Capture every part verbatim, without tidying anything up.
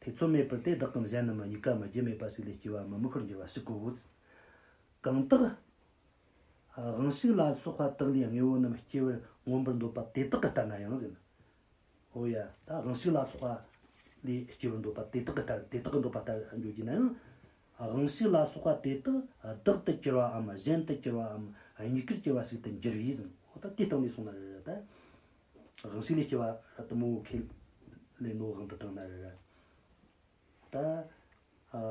ཐེ་ཚོམ་མེད་པར་དེ་བདག་གམ་གཞན་ནམ་གཉིས་ཀ་མ་རྒྱུ་མེད་པ་ཞིག་ལས་སྐྱེ་བ་མི་དམིགས་པར་འགྱུར་བ་ཞིག་གོ། གང་དག་དབང་ཕྱུག་ལ་སོགས་པ་དག་ལས་དངོས་པོ་རྣམས་སྐྱེ་བར་མངོན་པར་འདོད་པ་དེ་དག་གི་ལྟར་ན་ཡང་ཟེར། འོ་ཡ། ད་དབང་ཕྱུག་ལ་སོགས་པ་ལས་སྐྱེ་བར་འདོད་པ་དེ་དག་གི་ལྟར། དེ་དག་གི་འདོད་པ་ལྟར་འགྱུར་གྱི་ན་ཡང་། དབང་ཕྱུག་ལ་སོགས་པ་དེ་དག་བདག་ཏུ་གྱུར་པའམ་གཞན་དུ་གྱུར་པའམ་གཉིས་ཀར་གྱུར་པ་ཞིག་ཏུ་འགྱུར་བས་ཟེར། འོ་ད་དེ་སྟེང་ནས་སོང་ན་རེད། ད་དབང་ཕྱུག་ལས་སྐྱེ་བ་དེ་མོ་ཁས་ལེན་ནོ་དབང་དུ་བཏང་ན་རེད། ད་ཨ་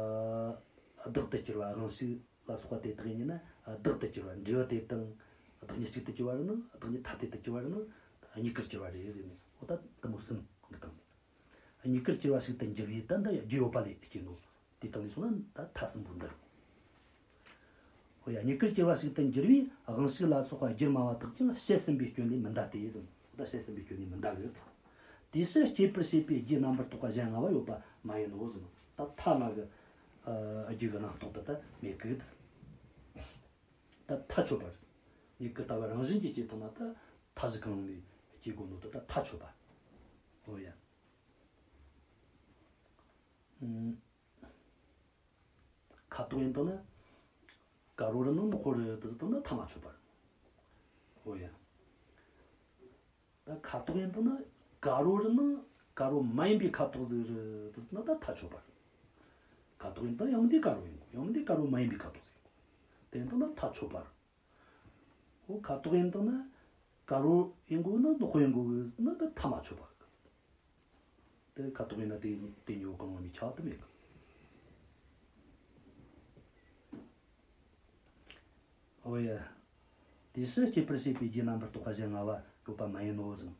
བདག་ཏུ་གྱུར་པ། དབང་ཕྱུག་ལ་སོགས་པ་དེ་དག་ཡིན་ན་བདག་ཏུ་གྱུར་པ། འབྲས་བུ་དེ་དང་བདག་ཉིད་གཅིག་ཏུ་གྱུར་པ་རེད་ན། བདག་ཉིད་ཐ་དད་དུ་གྱུར་པ་རེད་ན། གཉིས་ཀར་གྱུར་པ་རེད་ཟེར་ནས། འོ་ད་དེ་མོ་གསུམ་གི་སྟེང་ནས། གཉིས་ཀར་གྱུར་པ་ཞིག་ཏུ་འགྱུར་བས། ད་འདི་རྒྱུ་ཡོད་པ་ལས་སྐྱེས་ནོ། དེ་སྟེང་ནས་སོང་ན་ད་མཐའ་གསུམ་པོ་འདི་རེད། འོ་ཡ། གཉིས་ཀར་གྱུར་པ་ཞིག་ཏུ་འགྱུར་བས་དབང་ཕྱུག་ལ་སོགས་པ་རྒྱུར་སྨྲ་བ་དག་ཀྱང་བཤད་ཟིན་པའི་སྐྱོན་ལས་མི་འདའ་སྟེ་ཟེར། ད་བཤད་ཟིན་པའི་སྐྱོན་ལས་མི་འདའ་གི། དེའི་ཕྱིར་སྐྱེད་པར་བྱེད་པའི་རྒྱུ་རྣམ་པར་རྟོག་པ་གཞན་ལྔ་པོ་ཡོད་པ་མ་ཡིན་ནོ་ཟེར། ད་མཐའ་ལྔ་གི་ཨ་རྒྱུ་གི་རྣམ་རྟོག་དེ་ད་མེད་གི། ད་མཐའ་ཆོད་པ་རེད། མྱུ་གུ་ལྟ་བུ་རང་བཞིན་གྱིས་སྐྱེས་བཏང་ན་ད་མཐའ་བཞི་གང་རུང་ལས་སྐྱེ་དགོས་ནོ་དེ་ད་མཐའ་ཆོད་པ། འོ་ཡ། ཨུམ། ཁ་དོག་ཡིན་བཏང་ན་དཀར་པོ་རེད་ན་ནག་པོ་རེད་དེ་ཟེར་བཏང་ན་མཐའ་མ་ཆོད་པ་རེད། འོ་ཡ། ད་ཁ་དོག་ཡིན་བཏང་ན་དཀར་པོ་རེད་ན་དཀར་པོ་མ་ཡིན་པའི་ཁ་དོག་ཟིག་རེད་དེ་ཟེར་བཏང་ན་ད་མཐའ་ཆོད་པ་རེད། ཁ་དོག་ཡིན་བཏང་ན་ཡང་འདི་དཀར་པོ་ཡིན་དགོས། ཡང་འདི་དཀར་པོ་མ་ཡིན་པའི་ཁ་དོག་ཟིག་ཡིན་དགོས། དེ་ཡིན་བཏང་ན་མཐའ་ཆོད་པ་རེད། འོ་ཁ་དོག་ཡིན་བཏང་ན་དཀར་པོ་ཡིན་དགོས་ན་ནག་པོ་ཡིན་དགོས་ན་ད་མཐའ་མ་ཆོད་པ་རེད། དེ་ཁ་དོག་ཡིན་ན་དེ་དེ་གཉིས་པོ་གང་རུང་མི་ཁྱབ་པ་དེ་མེད་གི། འོ་ཡ། དེའི་ཕྱིར་སྐྱེད་པར་བྱེད་པའི་རྒྱུ་རྣམ་པར་རྟོག་པ་གཞན་ལྔ་པོ་ཡོད་པ་མ་ཡིན་ནོ་ཟེར།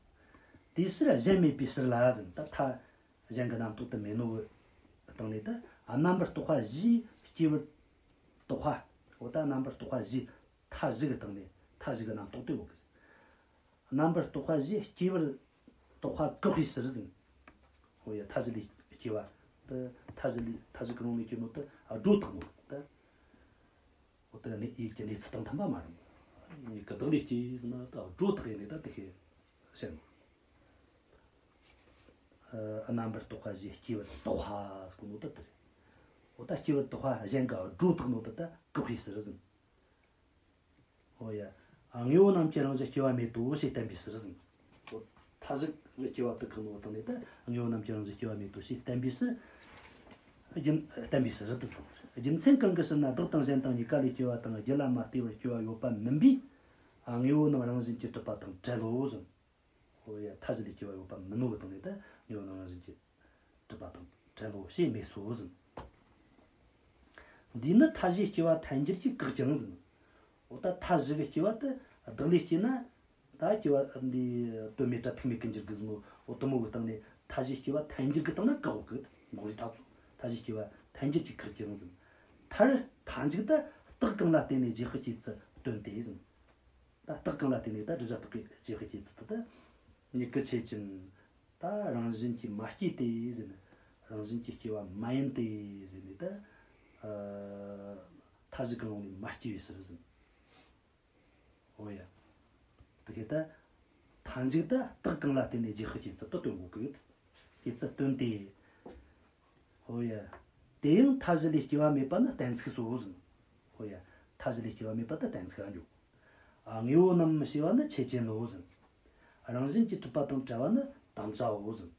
དེའི་ཕྱིར་གཞན་མེད་པའི་ཕྱིར་ལ་ཟེར། ད་མཐའ་གཞན་གྱི་རྣམ་རྟོག་དེ་མེད་ནོ་གི་སྟེང་ནས་ད་རྣམ་པར་རྟོག་པ་བཞིས་སྐྱེ་བར་རྟོག་པ། འོ་ད་རྣམ་པར་རྟོག་པ་བཞི། མཐའ་བཞི་གི་སྟེང་ནས་མཐའ་བཞི་གི་རྣམ་རྟོག་དེ་ཡོད་གི་ཟེར། རྣམ་པར་རྟོག་པ་བཞིས་སྐྱེ་བར་རྟོག་པ་བཀག་པའི་ཕྱིར་ཟེར། འོ་ཡ། མཐའ་བཞི་ལས་སྐྱེ་བ་དེ། མཐའ་བཞི་ལས། མཐའ་བཞི་གང་རུང་ལས་སྐྱེ་ནོ་དེ་སྒྲོ་བཏགས་ནོ་དེ། འོ་དེ་གནས་ཡུལ་གྱི་གནས་ཚུལ་དང་མཐུན་པ་མ་རེད། མྱུ་གུ་བདག་ལས་སྐྱེ་ཟེར་ན་ད་སྒྲོ་བཏགས་ཡིན་ནས་ད་དེ་ཤེས་བཤད་ནོ། ཨ་རྣམ་པར་རྟོག་པ་བཞིས་སྐྱེ་བར་རྟོག་པ་ཟེར་གོ་ནོ་དེ་དེ་རེད། འོ་ད་སྐྱེ་བར་རྟོག་པ་གཞན་གྱིས་སྒྲོ་བཏགས་ནོ་དེ་ད་བཀག་པའི་ཕྱིར་ཟེར། འོ་ཡ། དངོས་པོ་རྣམས་ཀྱི་རང་བཞིན་སྐྱེ་བ་མེད་དོ་ཞེས་བསྟན་པའི་ཕྱིར་ཟེར། འོ་མཐའ་བཞི་གི་སྐྱེ་བ་དེ་བཀག་ནོ་དང་ནི་ད་དངོས་པོ་རྣམས་ཀྱི་རང་བཞིན་སྐྱེ་བ་མེད་དོ་ཞེས་བསྟན་པའི་ཕྱིར། རྒྱུ་བསྟན་པའི་ཕྱིར་དེ་ཟེར། རྒྱུ་མཚན་གང་གི་ཕྱིར་ན་བདག་དང་གཞན་དང་གཉིས་ཀ་ལས་སྐྱེ་བ་དང་རྒྱུ་ལ་མ་ལྟོས་པར་སྐྱེ་བ་ཡོད་པ་མིན་པས། དངོས་པོ་རྣམས་རང་བཞིན་གྱིས་གྲུབ་པ་དང་བྲལ་ལོ་ཟེར། འོ་ཡ། མཐའ་བཞི་ལས་སྐྱེ་བ་ཡོད་པ་མིན་ནོ་གི་སྟེང་ནས་ད་དངོས་པོ་རྣམས་རང་བཞིན་གྱིས་གྲུབ་པ་དང་བྲལ་ལོ་ཞེས་སྨྲས་སོ་ཟེར། འདིས་ནི་མཐའ་བཞིའི་སྐྱེ་བ་ཐལ་འགྱུར་གྱིས་བཀག་ཀྱང་ཟེར། འོ་ད་མཐའ་བཞི་གི་སྐྱེ་བ་དེ་བདག་ལས་སྐྱེས་ན་ད་སྐྱེ་བ་འདི་དོན་མེད་དྲ་ཐུག་མེད་ཀྱི་འགྱུར་གི་ཟེར་ནོ། འོ་དེ་མོ་གི་སྟེང་ནས་མཐའ་བཞིའི་སྐྱེ་བ་ཐལ་འགྱུར་གྱི་སྟེང་ན་བཀག་ཡོད་གི། མགོ་རིལ་ཐག་ཚོ་མཐའ་བཞིའི་སྐྱེ་བ་ཐལ་འགྱུར་གྱིས་བཀག་ཀྱང་ཟེར། མཐར་མཐའ་མཇུག་ཏུ་རྟགས་གང་ལ་བརྟེན་ནས་རྗེས་དཔག་བྱེད་ཚུལ་སྟོན་ཏེ་ཟེར། ད་རྟགས་གང་ལ་བརྟེན་ནས་ད་བསྒྲུབ་བྱ་རྟགས་ཀྱི་རྗེས་དཔག་བྱེད་ཚུལ་དེ་ད་མྱུ་གུ་ཆོས་ཅན། ད་རང་བཞིན་གྱིས་མ་སྐྱེས་ཏེ་ཟེར་ན། རང་བཞིན་གྱིས་སྐྱེ་བ་མ་ཡིན་ཏེ་ཟེར་ནས་ད་ཨ་མཐའ་བཞི་གང་རུང་ནས་མ་སྐྱེས་པའི་ཕྱིར་ཟེར། འོ་ཡ། དེ་གས་ད་མཐའ་མཇུག་ད་རྟགས་གང་ལ་བརྟེན་ནས་རྗེས་དཔག་བྱེད་ཚུལ་དེ་སྟོན་དགོས་གི། བྱེད་ཚུལ་སྟོན་ཏེ། འོ་ཡ། དེ་ཡང་མཐའ་བཞི་ལས་སྐྱེ་བ་མེད་པ་ནི་གཏན་ཚིགས་སོ་ཟེར། འོ་ཡ། མཐའ་བཞི་ལས་སྐྱེ་བ་མེད་པ་དེ་གཏན་ཚིགས་ལ་འཇོག། ཨ། དངོས་པོ་རྣམས་ཞེས་པ་ནི་ཆོས་ཅན་ནོ་ཟེར། རང་བཞིན་གྱིས་གྲུབ་པ་དང་བྲལ་བ་ནི་དམ་བཅའ་འོ་ཟེར།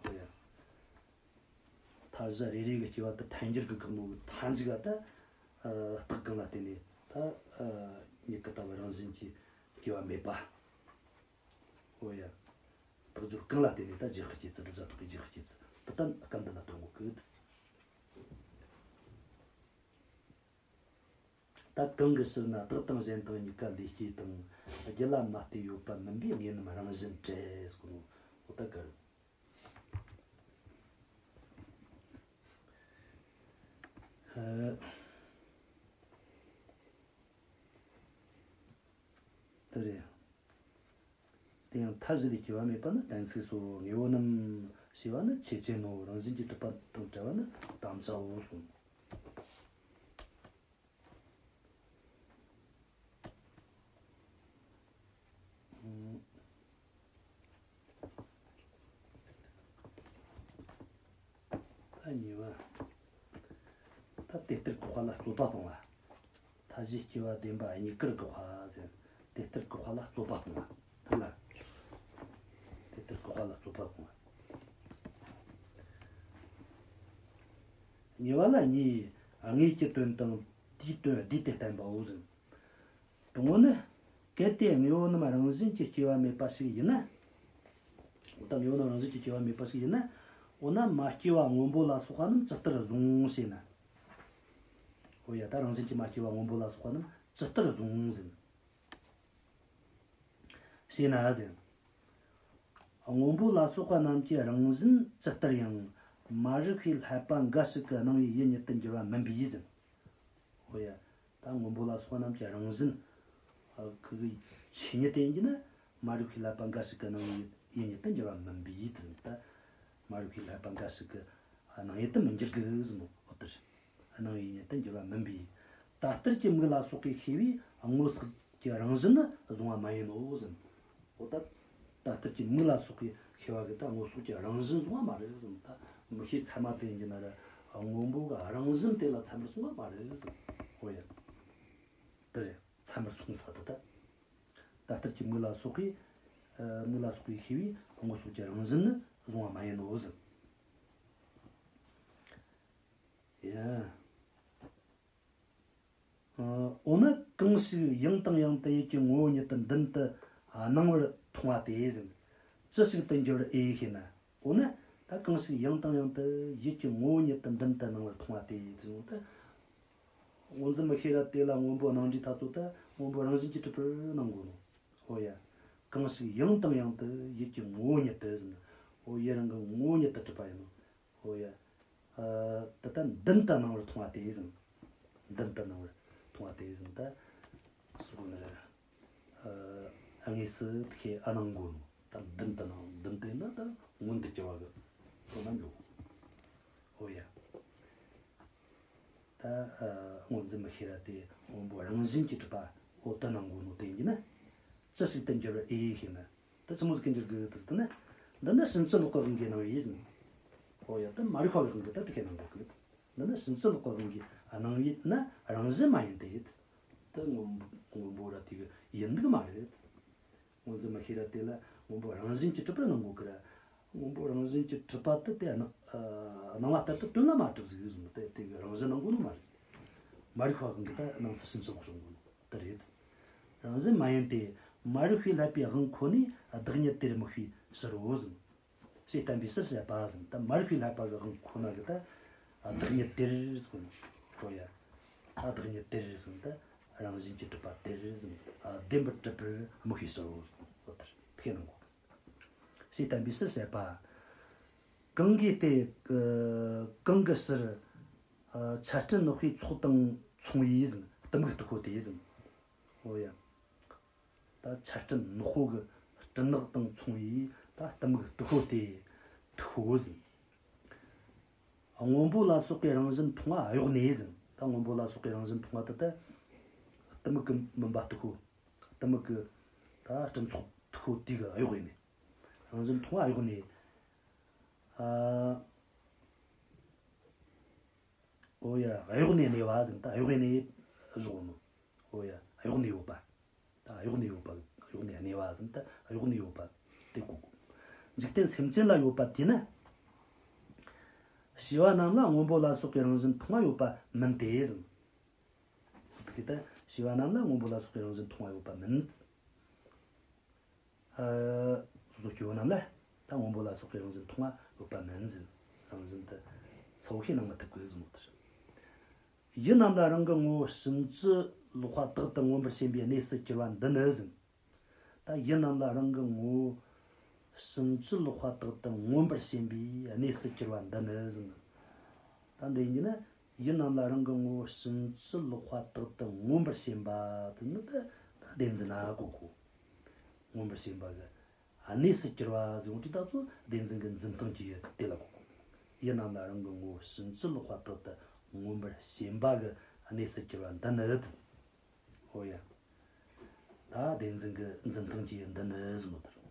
འོ་ཡ། མཐའ་བཞི་རེ་རེ་གི་སྐྱེ་བ་དེ་ཐལ་འགྱུར་གྱིས་བཀག་ནོ་གི་མཐའ་མཇུག་ག་ད་ཨ་རྟགས་གང་ལ་བརྟེན་ནས་ད་ཨ་མྱུ་གུ་ལྟ་བུ་རང་བཞིན་གྱིས་སྐྱེ་བ་མེད་པ། འོ་ཡ། རྟགས་སྦྱོར་གང་ལ་བརྟེན་ནས་ད་རྗེས་དཔག་བྱེད་ཚུལ། བསྒྲུབ་བྱ་རྟགས་ཀྱི་རྗེས་དཔག་བྱེད་ཚུལ་དེ་ད་སྐབས་འདི་ན་སྟོན་དགོས་གི། ད་གང་གི་ཕྱིར་ན་བདག་དང་གཞན་དང་གཉིས་ཀ་ལས་སྐྱེས་དང་། རྒྱུ་ལ་མ་ལྟོས་ཡོད་པ་མིན་པས་དངོས་རྣམས་རང་བཞིན་བྲལ་ཟེར་གོ་ནོ། འོ་ད་ག་རེ། ཨ། དེ་རེད། དེ་ཡང་མཐའ་བཞི་ལས་སྐྱེ་བ་མེད་པ་ནི་གཏན་ཚིགས་སོ། དངོས་པོ་རྣམས་ཞེས་པ་ནི་ཆོས་ཅན་ནོ། རང་བཞིན་གྱིས་གྲུབ་པ་དང་བྲལ་བ་ནི་དམ་བཅའ་འོ་གསུངས། གཉིས་པ། ད་དེ་ལྟར་བཀག་པ་ལ་རྩོད་པ་སྤང་བ། མཐའ་བཞིའི་སྐྱེ་བ་བདེན་པ་གཉིས་ཀར་བཀག་པ་ཟེར། དེ་ལྟར་བཀག་པ་ལ་རྩོད་པ་སྤང་བ། དེ་ལ། དེ་ལྟར་བཀག་པ་ལ་རྩོད་པ་སྤང་བ། གཉིས་པ་ལ་གཉིས། དངོས་ཀྱི་དོན་དང་དེའི་དོན་བསྡུས་ཏེ་བསྟན་པའོ་ཟེར། དང་པོ་ནི། གལ་ཏེ་དངོས་པོ་རྣམས་རང་བཞིན་གྱིས་སྐྱེ་བ་མེད་པ་ཞིག་ཡིན་ན། འོ་ད་དངོས་པོ་རྣམས་རང་བཞིན་གྱིས་སྐྱེ་བ་མེད་པ་ཞིག་ཡིན་ན། འོ་ན་མ་སྐྱེས་པ་སྔོན་པོ་ལ་སོགས་པ་རྣམས་ཇི་ལྟར་བཟུང་ཞེ་ན། འོ་ཡ། ད་རང་བཞིན་གྱིས་མ་སྐྱེས་པ་སྔོན་པོ་ལ་སོགས་པ་རྣམས་ཇི་ལྟར་བཟུང་ཟེར། ཞེ་ན་ཟེར། སྔོན་པོ་ལ་སོགས་པ་རྣམས་ཀྱི་རང་བཞིན་ཇི་ལྟར་ཡང་མ་རིག་པའི་བསླད་པ་འགའ་ཞིག་གི་སྣང་བའི་ཡུལ་ཉིད་དུ་འགྱུར་བ་མིན་པས་ཟེར། འོ་ཡ། ད་སྔོན་པོ་ལ་སོགས་པ་རྣམས་ཀྱི་རང་བཞིན། ཨ། ཁོ་གི་ཆོས་ཉིད་དེ་ཡིན་གྱི་ན། མ་རིག་པའི་བསླད་པ་འགའ་ཞིག་གི་སྣང་བའི་ཡུལ་ཉིད་དུ་འགྱུར་བ་མིན་པས་ཟེར། ད་མ་རིག་པའི་བསླད་པ་འགའ་ཞིག་གི་སྣང་ཡུལ་དུ་མི་འགྱུར་གི་ཟེར་ནོ། འོ་དེ་རེད། སྣང་བའི་ཡུལ་ཉིད་དུ་འགྱུར་བ་མིན་པས། ད་ལྟར་གྱི་མིག་ལ་སོགས་པའི་ཤེས་པས་སྔོ་སོགས་ཀྱི་རང་བཞིན་ནི་གཟུང་བ་མ་ཡིན་ནོ་ཟེར། འོ་ད། ད་ལྟར་གྱི་མིག་ལ་སོགས་པའི་ཤེས་པ་གིས་ད་སྔོ་སོགས་ཀྱི་རང་བཞིན་གཟུང་བ་མ་རེད་ཟེར། ད་མིག་ཤེས་ཚད་མ་དེ་ཡིན་གྱི་ན་ར། སྔོན་པོ་གི་རང་བཞིན་དེ་ལ་ཚད་མར་སོང་བ་མ་རེད་ཟེར། འོ་ཡ། དེ་རེད། ཚད་མར་སོང་ས་དེ་ད། ད་ལྟར་གྱི་མིག་ལ་སོགས་པའི། ཨ། མིག་ལ་སོགས་པའི་ཤེས་པས་སྔོ་སོགས་ཀྱི་རང་བཞིན་ནི་གཟུང་བ་མ་ཡིན་ནོ་ཟེར། ཡ། ཨ། འོ་ན་གང་ཞིག་ཡང་དང་ཡང་དུ་ཡུལ་གྱི་ངོ་བོ་ཉིད་དུ་མདུན་དུ་སྣང་བར་མཐོང་བ་དེ་ཟེར། ཅི་ཞིག་ཏུ་འགྱུར་བར་འོས་ཤེ་ན། འོ་ན་ད་གང་ཞིག་ཡང་དང་ཡང་དུ་ཡུལ་གྱི་ངོ་བོ་ཉིད་དུ་མདུན་དུ་སྣང་བར་མཐོང་བ་དེ་ཟེར་ནོ་ད། སྔོ་འཛིན་མིག་ཤེས་ར་དེ་ལ་སྔོན་པོ་སྣང་དུས་ཐ་ཚོ་ད་སྔོན་པོ་རང་བཞིན་གྱིས་གྲུབ་པར་སྣང་གོ་ནོ། འོ་ཡ། གང་ཞིག་ཡང་དང་ཡང་དུ་ཡུལ་གྱི་ངོ་བོ་ཉིད་དུ་ཟེར་ན། འོ་ཡུལ་རང་གི་ངོ་བོ་ཉིད་དུ་གྲུབ་པ་ཡིན་ནོ། འོ་ཡ། ཨ། ད་ལྟ་མདུན་དུ་སྣང་བར་མཐོང་བ་དེ་ཟེར། མདུན་དུ་སྣང་བར་མཐོང་བ་དེ་ཟེར་ད། སུ་ནི། ཨ། དངོས་སུ་དེ་སྣང་གོ་ནོ། ད་མདུན་དུ་སྣང་། མདུན་དེ་ན་ད་མངོན་དུ་གྱུར་པ་གི་དོན་ན་འགྲོ། འོ་ཡ། ད། ཨ། སྔོ་འཛིན་མིག་ཤེས་ར་དེ་སྔོན་པོ་རང་བཞིན་གྱིས་གྲུབ་པ། འོ་དེ་སྣང་གོ་ནོ་དེ་ཡིན་གྱི་ན། ཅི་ཞིག་ཏུ་འགྱུར་བར་འོས་ཤེ་ན། ད་ཅི་མོ་ཟིག་གི་འགྱུར་གི་ད་ཟེར་ན། འདི་ནི་ཕྱིན་ཅི་ལོག་གི་དབང་གིས་སྣང་བས་ཟེར། འོ་ཡ། ད་མ་རིག་པ་གི་དབང་གིས་ད་དེ་སྣང་གོ་གི། འདི་ནི་ཕྱིན་ཅི་ལོག་གི་དབང་གིས་སྣང་བས་ན་རང་བཞིན་མ་ཡིན་ཏེ། ད་སྔོན་སྔོན་པོ་ར་དེ་གི་ཡིན་ནི་མ་རེད། སྔོ་འཛིན་མིག་ཤེས་ར་དེ་ལ་སྔོན་པོ་རང་བཞིན་གྱིས་གྲུབ་པར་སྣང་གོ་གི་ར། སྔོན་པོ་རང་བཞིན་གྱིས་གྲུབ་པ་དེ་དེ་སྣང་། ཨ། སྣང་བ་ལྟར་དུ་དོན་ལ་མ་གྲུབ་ཟིག་ཟེར་ནོ་དེ། དེ་གི་རང་བཞིན་སྣང་གོ་ནོ་མ་རེད། མ་རིག་པ་གི་དབང་གིས་ད་སྣང་ཚུལ་ཕྱིན་ཅི་ལོག་བྱུང་གོ་ནོ་དེ་རེད། རང་བཞིན་མ་ཡིན་ཏེ། མ་རིག་པའི་བསླད་པའི་དབང་ཁོ་ནས་བདག་ཉིད་དེར་དམིགས་པའི་ཕྱིར་རོ་ཟེར། ཞེས་བསྟན་པའི་ཕྱིར་བཤད་པ་ཟེར། ད་མ་རིག་པའི་བསླད་པ་གི་དབང་ཁོ་ན་གིས་ད་བདག་ཉིད་དེར་ཟེར་གོ་ནོ། འོ་ཡ། ད་བདག་ཉིད་དེར་ཟེར། ད་རང་བཞིན་གྱིས་གྲུབ་པ་དེར་ཟེར། བདེན་པར་གྲུབ་པར་དམིགས་པའི་ཕྱིར་རོ་ཟེར། འོ་དེ་དེ་སྣང་གོ། ཞེས་བསྟན་པའི་ཕྱིར་བཤད་པ། གང་གིས་ཏེ། ཨ། གང་གི་ཕྱིར། ཨ། ཆར་སྤྲིན་ནག་པོའི་ཚོགས་དང་མཚུངས་པའི་ཟེར། གཏི་མུག་སྟུག་པོ་དེ་ཟེར། འོ་ཡ། ད་ཆར་སྤྲིན་ནག་པོ་གི་སྤྲིན་ནག་དང་མཚུངས་པའི་ད་གཏི་མུག་སྟུག་པོ་དེ་སྟུག་པོ་ཟེར། སྔོན་པོ་ལ་སོགས་པའི་རང་བཞིན་མཐོང་བ་གཡོགས་ནས་ཟེར། ད་སྔོན་པོ་ལ་སོགས་པའི་རང་བཞིན་མཐོང་བ་དེ་ད་གཏི་མུག་གི་མུན་པ་སྟུག་པོ། གཏི་མུག་གི་ད་སྤྲིན་ཚོགས་སྟུག་པོ་དེ་གིས་གཡོགས་ནས། རང་བཞིན་མཐོང་བ་གཡོགས་ནས། ཨ། འོ་ཡ། གཡོགས་ནས་གནས་པ་ཟེར། ད་གཡོགས་ནས་བཞག་ནོ། འོ་ཡ། གཡོགས་ནས་ཡོད་པ། ད་གཡོགས་ནས་ཡོད་པ། གཡོགས་ནས་གནས་པ་ཟེར། ད་གཡོགས་ནས་ཡོད་པ་དེ་གོ་དགོས། འཇིག་རྟེན་སེམས་ཅན་ལ་ཡོད་པ་དེས་ན། བྱིས་པ་རྣམས་ལ་སྔོན་པོ་ལ་སོགས་པའི་རང་བཞིན་མཐོང་བ་ཡོད་པ་མིན་ཏེ་ཟེར། དེ་ལྟར་བྱིས་པ་རྣམས་ལ་སྔོན་པོ་ལ་སོགས་པའི་རང་བཞིན་མཐོང་བ་ཡོད་པ་མིན། ཨ། སོ་སོ་སྐྱེ་བོ་རྣམས་ལ་ད་སྔོན་པོ་ལ་སོགས་པའི་རང་བཞིན་མཐོང་བ་ཡོད་པ་མིན་ཟེར། རང་བཞིན་དེ་གསལ་བོ་ཤེས་སྣང་མི་ཐུབ་གི་ཟེར་ནོ་དེ་རེད། ཡུལ་རྣམས་ལ་རང་གི་ངོ་བོ་ཕྱིན་ཅི་ལོག་པ་དག་ཏུ་མངོན་པར་ཞེན་པའི་གནས་སུ་གྱུར་པ་འདི་ནི་ཟེར། ད་ཡུལ་རྣམས་ལ་རང་གི་ངོ་བོ་ཕྱིན་ཅི་ལོག་པ་དག་ཏུ་མངོན་པར་ཞེན་པའི་གནས་སུ་གྱུར་པ་འདི་ནི་ཟེར། ད་འདི་ཡིན་ན་ཡུལ་རྣམས་ལ་རང་གི་ངོ་བོ་ཕྱིན་ཅི་ལོག་པ་དག་ཏུ་མངོན་པར་ཞེན་པ་དེ་ནི་ད་ད་བདེན་འཛིན་ན་གོ་དགོས། མངོན་པར་ཞེན་པ་གི་གནས་སུ་གྱུར་པ་ཟེར་ཡོང་དུས་ད་ཚོ་བདེན་འཛིན་གྱི་འཛིན་སྟངས་ཀྱི་ཡུལ་དེ་ལ་གོ་དགོས། ཡུལ་རྣམས་ལ་རང་གི་ངོ་བོ་ཕྱིན་ཅི་ལོག་པ་དག་ཏུ་མངོན་པར་ཞེན་པ་གི་གནས་སུ་གྱུར་པ་འདི་ནི། འོ་ཡ། ད་བདེན་འཛིན་གྱི་འཛིན་སྟངས་ཀྱི་ཡུལ་འདི་ནི་ཟེར་ནོ་དེ་རེད།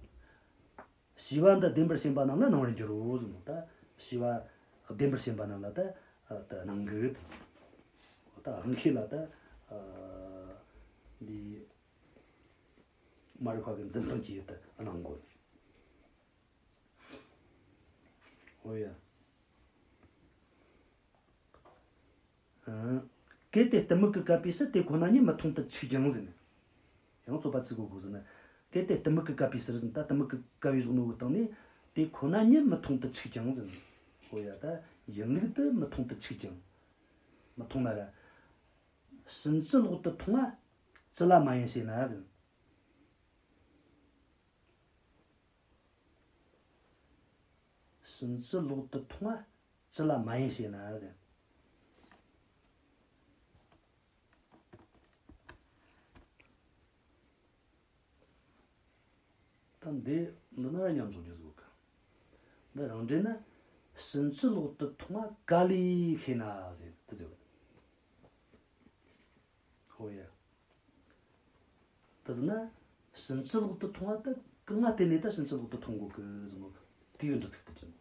བྱིས་པ་འདི་བདེན་པར་ཞེན་པ་རྣམས་ལ་སྣང་བར་འགྱུར་རོ་ཟེར་ནོ། ད་བྱིས་པ་ བདེན་པར་ཞེན་པ་རྣམས་ལ་ད་ཨ་ད་སྣང་གི། ད་དབང་ཤེས་ལ་ད་ཨ་འདི་མ་རིག་པ་གི་འཛིན་སྟངས་ཀྱིས་ད་སྣང་གོ། འོ་ཡ། ཨ། གལ་ཏེ་གཏི་མུག་གིས་བཀབ་པའི་ཕྱིར། དེ་ཁོ་ན་ཉིད་མི་མཐོང་དུ་ཆུག་ཀྱང་ཟེར་ནས། ཡང་རྩོད་པ་ཅི་དགོས་དགོས་ཟེར་ན། གལ་ཏེ་གཏི་མུག་གིས་བཀབ་པའི་ཕྱིར་ཟེར་ན། ད་གཏི་མུག་གིས་བཀབ་པའི་གཞུག་ནོ་གི་སྟེང་ནས། དེ་ཁོ་ན་ཉིད་མི་མཐོང་དུ་ཆུག་ཀྱང་ཟེར་ནས། འོ་ཡ། ད་ཡིན་ལུགས་དེ་མི་མཐོང་དུ་ཆུག་ཀྱང་། མི་མཐོང་ན་ར། ཕྱིན་ཅི་ལོག་ཏུ་མཐོང་བ་ཅི་ལ་མ་ཡིན་ཞེ་ན་ཟེར། ཕྱིན་ཅི་ལོག་ཏུ་མཐོང་བ་ཅི་ལ་མ་ཡིན་ཞེ་ན་ཟེར། ད་འདི་འདི་ན་ར་མཉམ་འཇོག་རྒྱུ་ཟིག་ག། འདི་རང་འགྲེལ་ན། ཕྱིན་ཅི་ལོག་ཏུ་མཐོང་བ་ག་ལས་ཤེ་ན་ཟེར་དེ་ཟེར། ཧོ་ཡ། དེ་ཟེར་ན། ཕྱིན་ཅི་ལོག་ཏུ་མཐོང་བ་དེ་གང་ང་བརྟེན་ནས་ད་ཕྱིན་ཅི་ལོག་ཏུ་མཐོང་གོ་གི་ཟེར་ནོ། དེའི་འདྲི་ཚིག་དེ་དྲན།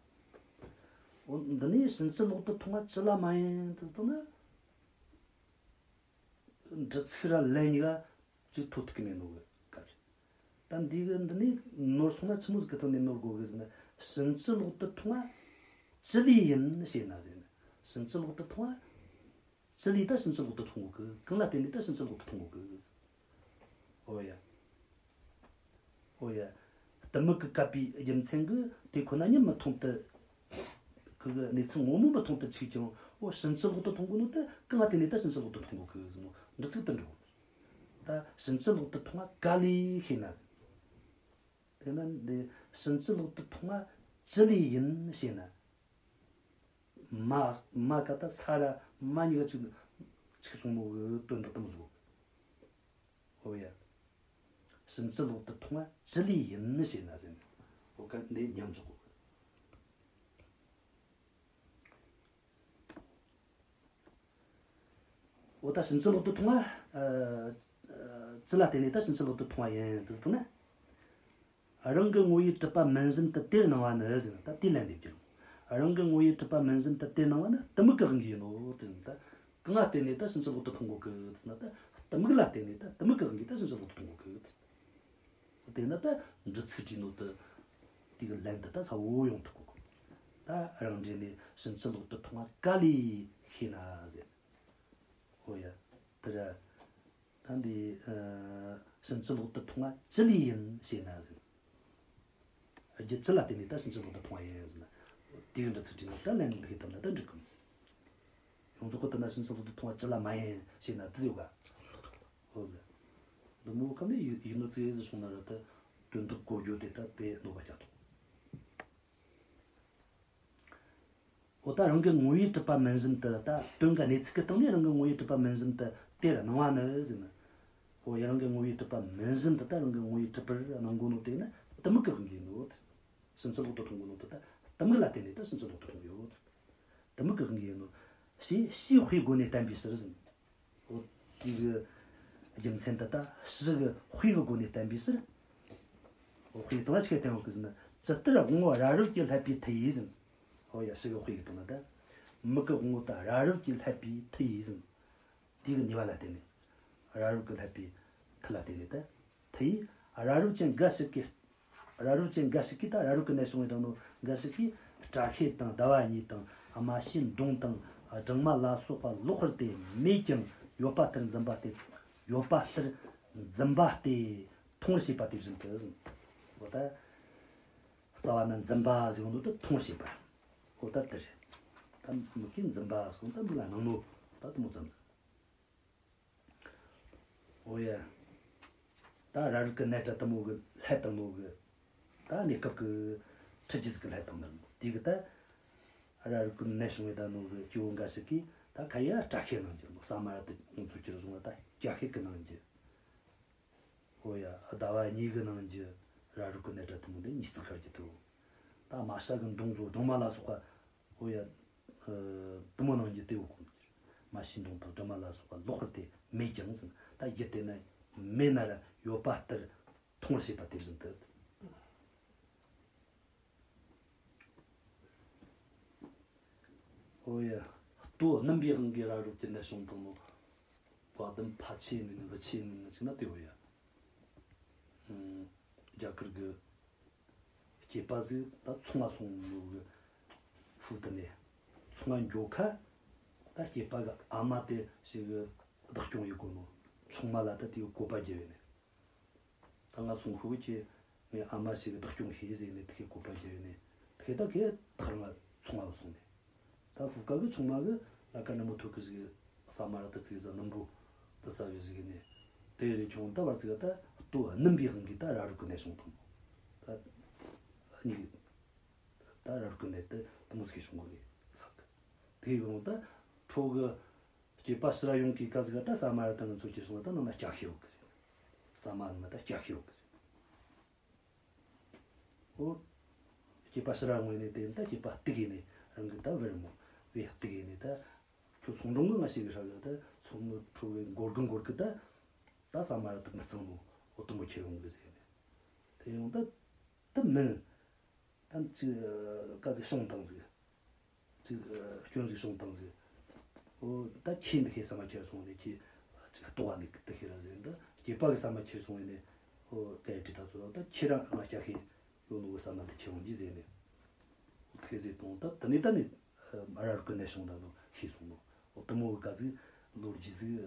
འོ་འདི་ནས་ཕྱིན་ཅི་ལོག་ཏུ་མཐོང་བ་ཅི་ལ་མ་ཡིན་དེ་ཟེར་ན། འདྲི་ཚིག་ར་ལན་གཉིས་ཀ་ཅིག་ཐོ་ཐུག་གི་མེད་ནོ་གི་སྐབས་རེད། ད་འདི་གི་འདི་ནས་ནོར་སོང་ན་ཆི་མོ་ཟིག་གི་ཐོག་ནས་ནོར་དགོས་གི་ཟེར་ན། ཕྱིན་ཅི་ལོག་ཏུ་མཐོང་བ་ཅི་ལས་ཡིན་ཞེ་ན་ཟེར་ན། ཕྱིན་ཅི་ལོག་ཏུ་མཐོང་བ་ཅི་ལས་ད་ཕྱིན་ཅི་ལོག་ཏུ་མཐོང་གོ་གི། གང་ལ་བརྟེན་ནས་ད་ཕྱིན་ཅི་ལོག་ཏུ་མཐོང་གོ་གི། ཨོ་ཡ། ཨོ་ཡ། གཏི་མུག་གིས་བཀབ་པའི་རྒྱུ་མཚན་གྱིས་དེ་ཁོ་ན་ཉིད་མི་མཐོང་དུ། ཁོ་གི་གནས་ཚུལ་ངོ་མ་མི་མཐོང་དུ་ཆུག་ཀྱང་། ཨོ་ཕྱིན་ཅི་ལོག་ཏུ་མཐོང་གོ་ནོ་དེ་གང་ང་བརྟེན་ནས་ད་ཕྱིན་ཅི་ལོག་ཏུ་མཐོང་གོ་གི་ཟེར་ནོ། འདྲི་ཚིག་དེ་འགྲོ། ད་ཕྱིན་ཅི་ལོག་ཏུ་མཐོང་བ་ག་ལས་ཤེ་ན་ཟེར། དེ་ན་འདི་ཕྱིན་ཅི་ལོག་ཏུ་མཐོང་བ་ཅི་ལས་ཡིན་ཞེ་ན། མ་མ་ག་ད་ས་ར་མ་གཉིས་ཀ་ཅིག་ཅིག་སོང་ནོ་གི་དོན་དག་དེ་མོ་ཟིག། ཨོ་ཡ། ཕྱིན་ཅི་ལོག་ཏུ་མཐོང་བ་ཅི་ལས་ཡིན་ཞེ་ན་ཟེར། ཨོ་ག་འདི་མཉམ་འཇོག་གོ། འོ་ད་ཕྱིན་ཅི་ལོག་ཏུ་མཐོང་བ། ཨ་ཨ་ཅི་ལ་བརྟེན་ནས་ད་ཕྱིན་ཅི་ལོག་ཏུ་མཐོང་བ་ཡིན་དེ་ཟེར་ན། རང་གི་ངོ་བོས་གྲུབ་པ་མིན་བཞིན་དུ་དེར་སྣང་བ་ནི་ཟེར་ན། ད་དེའི་ལན་འདེབས་རྒྱུ། རང་གི་ངོ་བོས་གྲུབ་པ་མིན་བཞིན་དུ་དེར་སྣང་བ་ནི་གཏི་མུག་གི་དབང་གིས་ཡིན་ནོ་དེ་ཟེར་ན། ད་གང་ལ་བརྟེན་ནས་ད་ཕྱིན་ཅི་ལོག་ཏུ་མཐོང་གོ་གི་ཟེར་ན། ད་གཏི་མུག་ལ་བརྟེན་ནས། ད་གཏི་མུག་གི་དབང་གིས་ད་ཕྱིན་ཅི་ལོག་ཏུ་མཐོང་གོ་གི། དེ་ན་ད་འདྲི་ཚིག་བྲིས་ནོ་དེ། དེ་གི་ལན་དེ་ད་གསལ་བོ་ཡོང་ཐུབ་གོ་གི། ད་རང་འགྲེལ་ནས་ཕྱིན་ཅི་ལོག་ཏུ་མཐོང་བ་ག་ལས་ཤེ་ན་ཟེར། ཨོ་ཡ། དེ་ར། ད་འདི་ཨ་ཕྱིན་ཅི་ལོག་ཏུ་མཐོང་བ་ཅི་ལས་ཡིན་ཞེ་ན་ཟེར། རྒྱུ་ཅི་ལ་བརྟེན་ནས་ད་ཕྱིན་ཅི་ལོག་ཏུ་མཐོང་བ་ཡིན་ཟེར་ན། དེ་གི་འདྲི་ཚིག་བྲིས་ནས་ད་ལན་འདི་གི་དམ་ལ་ད་འགྲིག་གི། ཡོངས་རྫོགས་གི་དེ་ན་ཕྱིན་ཅི་ལོག་ཏུ་མཐོང་བ་ཅི་ལ་མ་ཡིན་ཞེ་ན་དེ་ཡོད་ག། ཨོ་ལེ། འདི་མོ་ག་ནས་ཡིག་ཡིག་ནོར་ཙིག་ཟིག་བྱུང་ན་ར་ད་དོན་དག་གོ་རྒྱུ་དེ་ད་དཔེ་གནོད་པ་རྒྱག་ཐུབ། འོ་ད་རང་གི་ངོ་བོས་གྲུབ་པ་མིན་བཞིན་དུ། ད་དོན་ག་གནས་ཚུལ་གྱི་སྟེང་ནས་རང་གི་ངོ་བོས་གྲུབ་པ་མིན་བཞིན་དུ་དེར་སྣང་བ་ནི་ཟེར་ན། འོ་ཡ། རང་གི་ངོ་བོས་གྲུབ་པ་མིན་བཞིན་དུ་ད་རང་གི་ངོ་བོས་གྲུབ་པར་སྣང་གོ་ནོ་དེ་ནི་གཏི་མུག་གི་དབང་གིས་ཡིན་ནོ། ཕྱིན་ཅི་ལོག་ཏུ་མཐོང་གོ་ནོ་དེ་ད་གཏི་མུག་ལ་བརྟེན་ནས་ད་ཕྱིན་ཅི་ལོག་ཏུ་མཐོང་ཡོད། གཏི་མུག་གི་དབང་གིས་ཡིན་ནོ། ཞེས་ཕྱིའི་དཔེའི་སྒོ་ནས་བསྟན་པའི་ཕྱིར་ཟེར། འོ་དེ་གི་རྒྱུ་མཚན་དེ་ད་ཕྱི་གི་དཔེ་གི་སྒོ་ནས་བསྟན་པའི་ཕྱིར། འོ་དཔེ་དང་ལ་ཆི་བསྟན་ཡོད་གི་ཟེར་ན། ཇི་ལྟར་དབང་པོ་རབ་རིབ་ཀྱིས་བསླད་པའི་མཐུ་ཡིས་ཟེར། འོ་ཡ། ཕྱི་གི་དཔེ་གི་སྟེང་ན་ད། མིག་གི་དབང་པོ་ད་རབ་རིབ་ཀྱིས་བསླད་པའི་མཐུ་ཡིས་ཟེར། དེ་གི་ནུས་པ་ལ་བརྟེན་ནས། རབ་རིབ་ཀྱིས་བསླད་པའི་མཐུ་ལ་བརྟེན་ནས་ད། མཐུ་ཡིས་རབ་རིབ་ཅན་འགའ་ཞིག་གིས། རབ་རིབ་ཅན་འགའ་ཞིག་གིས་ད་རབ་རིབ་ཀྱི་ནད་བྱུང་བའི་དང་ནོ་འགའ་ཞིག་གིས། སྐྲ་ཤད་དང་ཟླ་བ་གཉིས་དང་། རྨ་བྱའི་མདུང་དང་སྦྲང་མ་ལ་སོགས་པ་ལོག་པར་དེ་མེད་ཀྱང་། ཡོད་པ་ལྟར་འཛིན་པ་སྟེ། ཡོད་པ་ལྟར་འཛིན་པ་སྟེ་མཐོང་བར་བྱེད་པ་དེ་བཞིན་དུ་ཟེར། འོ་ད། རྩ་བ་ན་འཛིན་པ་ཟེར་ནོ་དེ་མཐོང་བར་བྱེད་པ། འོ་ད་དེ་རེད། ད་མིག་གིས་འཛིན་པ་ཟེར་ནོ་ད་མིག་ལ་སྣང་ནོ་ད་དེ་མོ་ཙམ་ཟིག། འོ་ཡ། ད་རབ་རིབ་ཀྱི་ནད་འདྲ་དེ་མོ་གིས་བསླད་བཏང་ནོ་གི། ད་གནས་སྐབས་ཀྱི་འཁྲུལ་རྒྱུ་ཟིག་གིས་བསླད་བཏང་ནི་རེད། དེ་གིས་ད་རབ་རིབ་ཀྱི་ནད་བྱུང་བའི་ད་ནོ་གི་སྐྱེ་བོ་འགའ་ཞིག་གིས་ད་ཁ་ཡ་སྐྲ་ཤད་སྣང་རྒྱུ། ཟ་མ་ར་དེ་ང་ཚོ་ཁྱེར་སོང་བ་ད་སྐྲ་ཤད་གི་སྣང་རྒྱུ། འོ་ཡ། ཟླ་བ་གཉིས་གི་སྣང་རྒྱུ། རབ་རིབ་ཀྱི་ནད་འདྲ་དེ་མོ་འདི་གཉིས་ཙིག་ཤར་རྒྱུ་དེ། ད་རྨ་བྱ་གི་མདུང་ཚོ་སྦྲང་མ་ལ་སོགས་པ། འོ་ཡ། ཨ་དེ་མོ་སྣང་རྒྱུ་དེ་ཡོད་གོ། རྨ་བྱའི་མདུང་དང་སྦྲང་མ་ལ་སོགས་པ་ལོག་པར་དེ་མེད་ཀྱང་ཟེར། ད་ཡུལ་དེ་ན་མེད་ན་ར་ཡོད་པ་ལྟར་མཐོང་བར་བྱེད་པ་དེ་བཞིན་དུ། ཨོ་ཡ། ལྟོ་སྣུམ་པའི་དབང་གིས་རབ་རིབ་ཀྱི་ནད་བྱུང་དང་ནོ། བ་དམ་ཕ་ཆེ་ནི་ནི་བུ་ཆེ་ནི་ནི་ཅིག་ན་དེ་ཨོ་ཡ། ཨུམ། རྒྱ་གར་གི་སྐྱེས་པ་ཟིག་ད་ཚོང་ང་སོང་ནོ་གི་ཧྥུ་ཏི་ནས། ཚོང་ང་འགྱོ་ཁ་ད་སྐྱེས་པ་གི་ཨ་མ་དེ་ཞིག་གི་བདག་སྐྱོང་ཡེ་གོ་ནོ། ཆུང་མ་ལ་ད་དེ་གི་བཀོད་པ་བརྒྱབ་ཡོད་ནས། ད་ང་སོང་ཤོག་གི་ངའི་ཨ་མ་ཞིག་གི་བདག་སྐྱོང་བྱོས་ཟེར་ནས་དེ་གི་བཀོད་པ་བརྒྱབ་ཡོད་ནས། དེ་གི་ད་གི་ཐག་རིང་ང་ཚོང་ང་སོང་ནས། ད་ཧྥུ་ཀ་གི་ཆུང་མ་གི་ལ་ཀ་ནི་མོ་ཐུག་གི་ཟིག་ས་མ་ར་ད་ཙིག་ཟ་སྣུམ་པོ་ད་ཟ་བའི་ཟིག་ནས། དེ་རེ་ཁྱོང་ད་བར་ཙིག་ད་ལྟོ་སྣུམ་པའི་དབང་གིས་ད་རབ་རིབ་གི་ནད་བྱུང་དང་། ད་གཉིས་ད་རབ་རིབ་གི་ནད་དེ་དེ་མོ་ཟིག་བྱུང་གི་ཟིག་གི། དེ་གི་ད་ཁྲོ་གི་སྐྱེས་པ་ཕྱིར་ར་ཡོང་གི་སྐབས་ཟིག་ད་ས་མ་ར་ད་ང་ཚོ་ཁྱེར་སོང་ད་ནང་ན་སྐྱ་ཤེད་ཡོད་གི་ཟེར། ས་མ་ནང་ན་ད་སྐྱ་ཤེད་ཡོད་གི་ཟེར། ཨོ། སྐྱེས་པ་ཕྱིར་ར་ཡོང་ནས་དེ་ད་སྐྱེས་པ་གཏུག་གི་ནས་རང་གི་ད་བུ་རི་མོ་བས་གཏུག་གི་ནས། ད་ཁྱོད་ཚོང་འགྲོ་ངོ་ང་ཞིག་གི་ཧྲ་གི་ད་ཚོང་ངོ་ཁྲོ་བའི་འགོར་གི་འགོར་གི་ད། ད་ས་མ་ར་ད་མི་གཙང་ནོ། ཨོ་དུ་མོ་ཁྱེར་ཡོང་གི་ཟེར་ནས། དེ་ཡོང་ད་ད་མིན། ད་ཅིག་ཀ་ཟིག་བྱུང་དང་ཟིག་ཅིག་སྐྱོན་ཟིག་བྱུང་དང་ཟིག་ཨོ་ད་ཁྱེད་འདི་ཁྱེད་ས་མ་ཁྱེར་སོང་ནས་ཁྱེད་ཅིག་ལྟོ་བ་ནས་ཀི་ཏི་ཁྱེར་ར་ཟེར། ད་སྐྱེས་པ་གི་ས་མ་ཁྱེར་སོང་ནས། ཨོ་སྐད་ཡིག་ད་ཚོ་ད་ཁྱེད་རང་ང་སྐྱ་ཤེད་ཡོད་ནོ་གི་ས་མ་འདི་ཁྱེར་འོང་གི་ཟེར་ནས། ཨོ་དེ་ཟེར་དང་ད་དེ་ནས་ད་ནས་ཨ་ར་རུ་ཀི་ནད་བྱུང་ད་ནོ་ཤེས་སོང་ནོ། ཨོ་དུ་མོ་གི་ཀ་ཟིག་ལོ་རྒྱུས་ཟིག་ནས་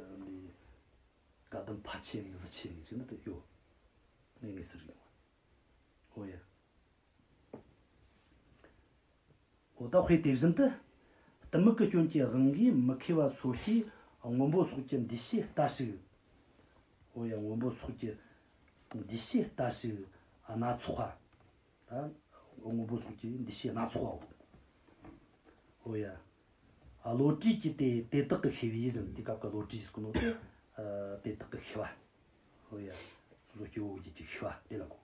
བཀའ་གདམས་ཕ་ཆེ་ནས་བུ་ཆེ་ནས་ཟེར་ན་དེ་ཡོད། ངས་ངས་ཟེར་ཡོང་བ། ཨོ་ཡ། འོ་ད་དཔེ་དེ་བཞིན་དུ། གཏི་མུག་གི་སྐྱོན་གྱི་དབང་གིས་མི་མཁས་པ་སོ་སྐྱེས་སྔོན་པོ་སོགས་ཀྱི་འདུ་ཤེས་ལྟ་ཞིག །འོ་ཡ། སྔོན་པོ་སོགས་ཀྱི་འདུ་ཤེས་ལྟ་ཞིག་སྣ་ཚོགས་པ། ད་སྔོན་པོ་སོགས་ཀྱི་འདུ་ཤེས་སྣ་ཚོགས་པའོ། འོ་ཡ། བློ་གྲོས་ཀྱི་དེ་དེ་དག་གི་ཤེས་པས་ཟེར། དེ་སྐབས་ཀྱི་བློ་གྲོས་ཟེར་གོ་ནོ་དེ་དེ་དག་གི་ཤེས་པ། འོ་ཡ། སོ་སོ་སྐྱེ་བོ་གི་ཤེས་པ་དེ་ལ་གོ།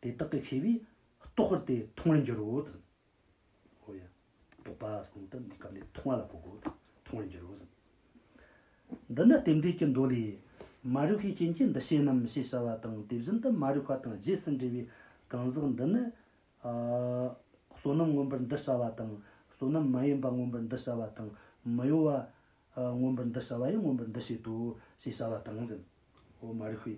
དེ་དག་གི་ཤེས་པས་རྟོགས་པར་ཏེ་མཐོང་བར་འགྱུར་རོ། འོ་ཡ། རྟོགས་པ་ཟེར་གོ་ནོ་ད་འདི་སྐབས་ནས་མཐོང་བ་ལ་གོ་དགོས། མཐོང་བར་འགྱུར་རོ་ཟེར། འདི་ནི་རྟེན་འབྲེལ་གྱི་མདོ་ལས། མ་རིག་པའི་རྐྱེན་གྱིས་འདུ་བྱེད་རྣམས་ཞེས་བྱ་བ་དང་། དེ་བཞིན་དུ་མ་རིག་པ་དང་རྗེས་སུ་འབྲེལ་བའི་གང་ཟག་འདི་ནི། ཨ། བསོད་ནམས་མངོན་པར་འདུ་བྱ་བ་དང་། བསོད་ནམས་མ་ཡིན་པ་མངོན་པར་འདུ་བྱ་བ་དང་། མི་གཡོ་བ་ཨ་མངོན་པར་འདུ་བྱ་བ་ཡང་མངོན་པར་འདུ་བྱེད་དོ་ཞེས་བྱ་བ་དང་ཟེར། འོ་མ་རིག་པའི་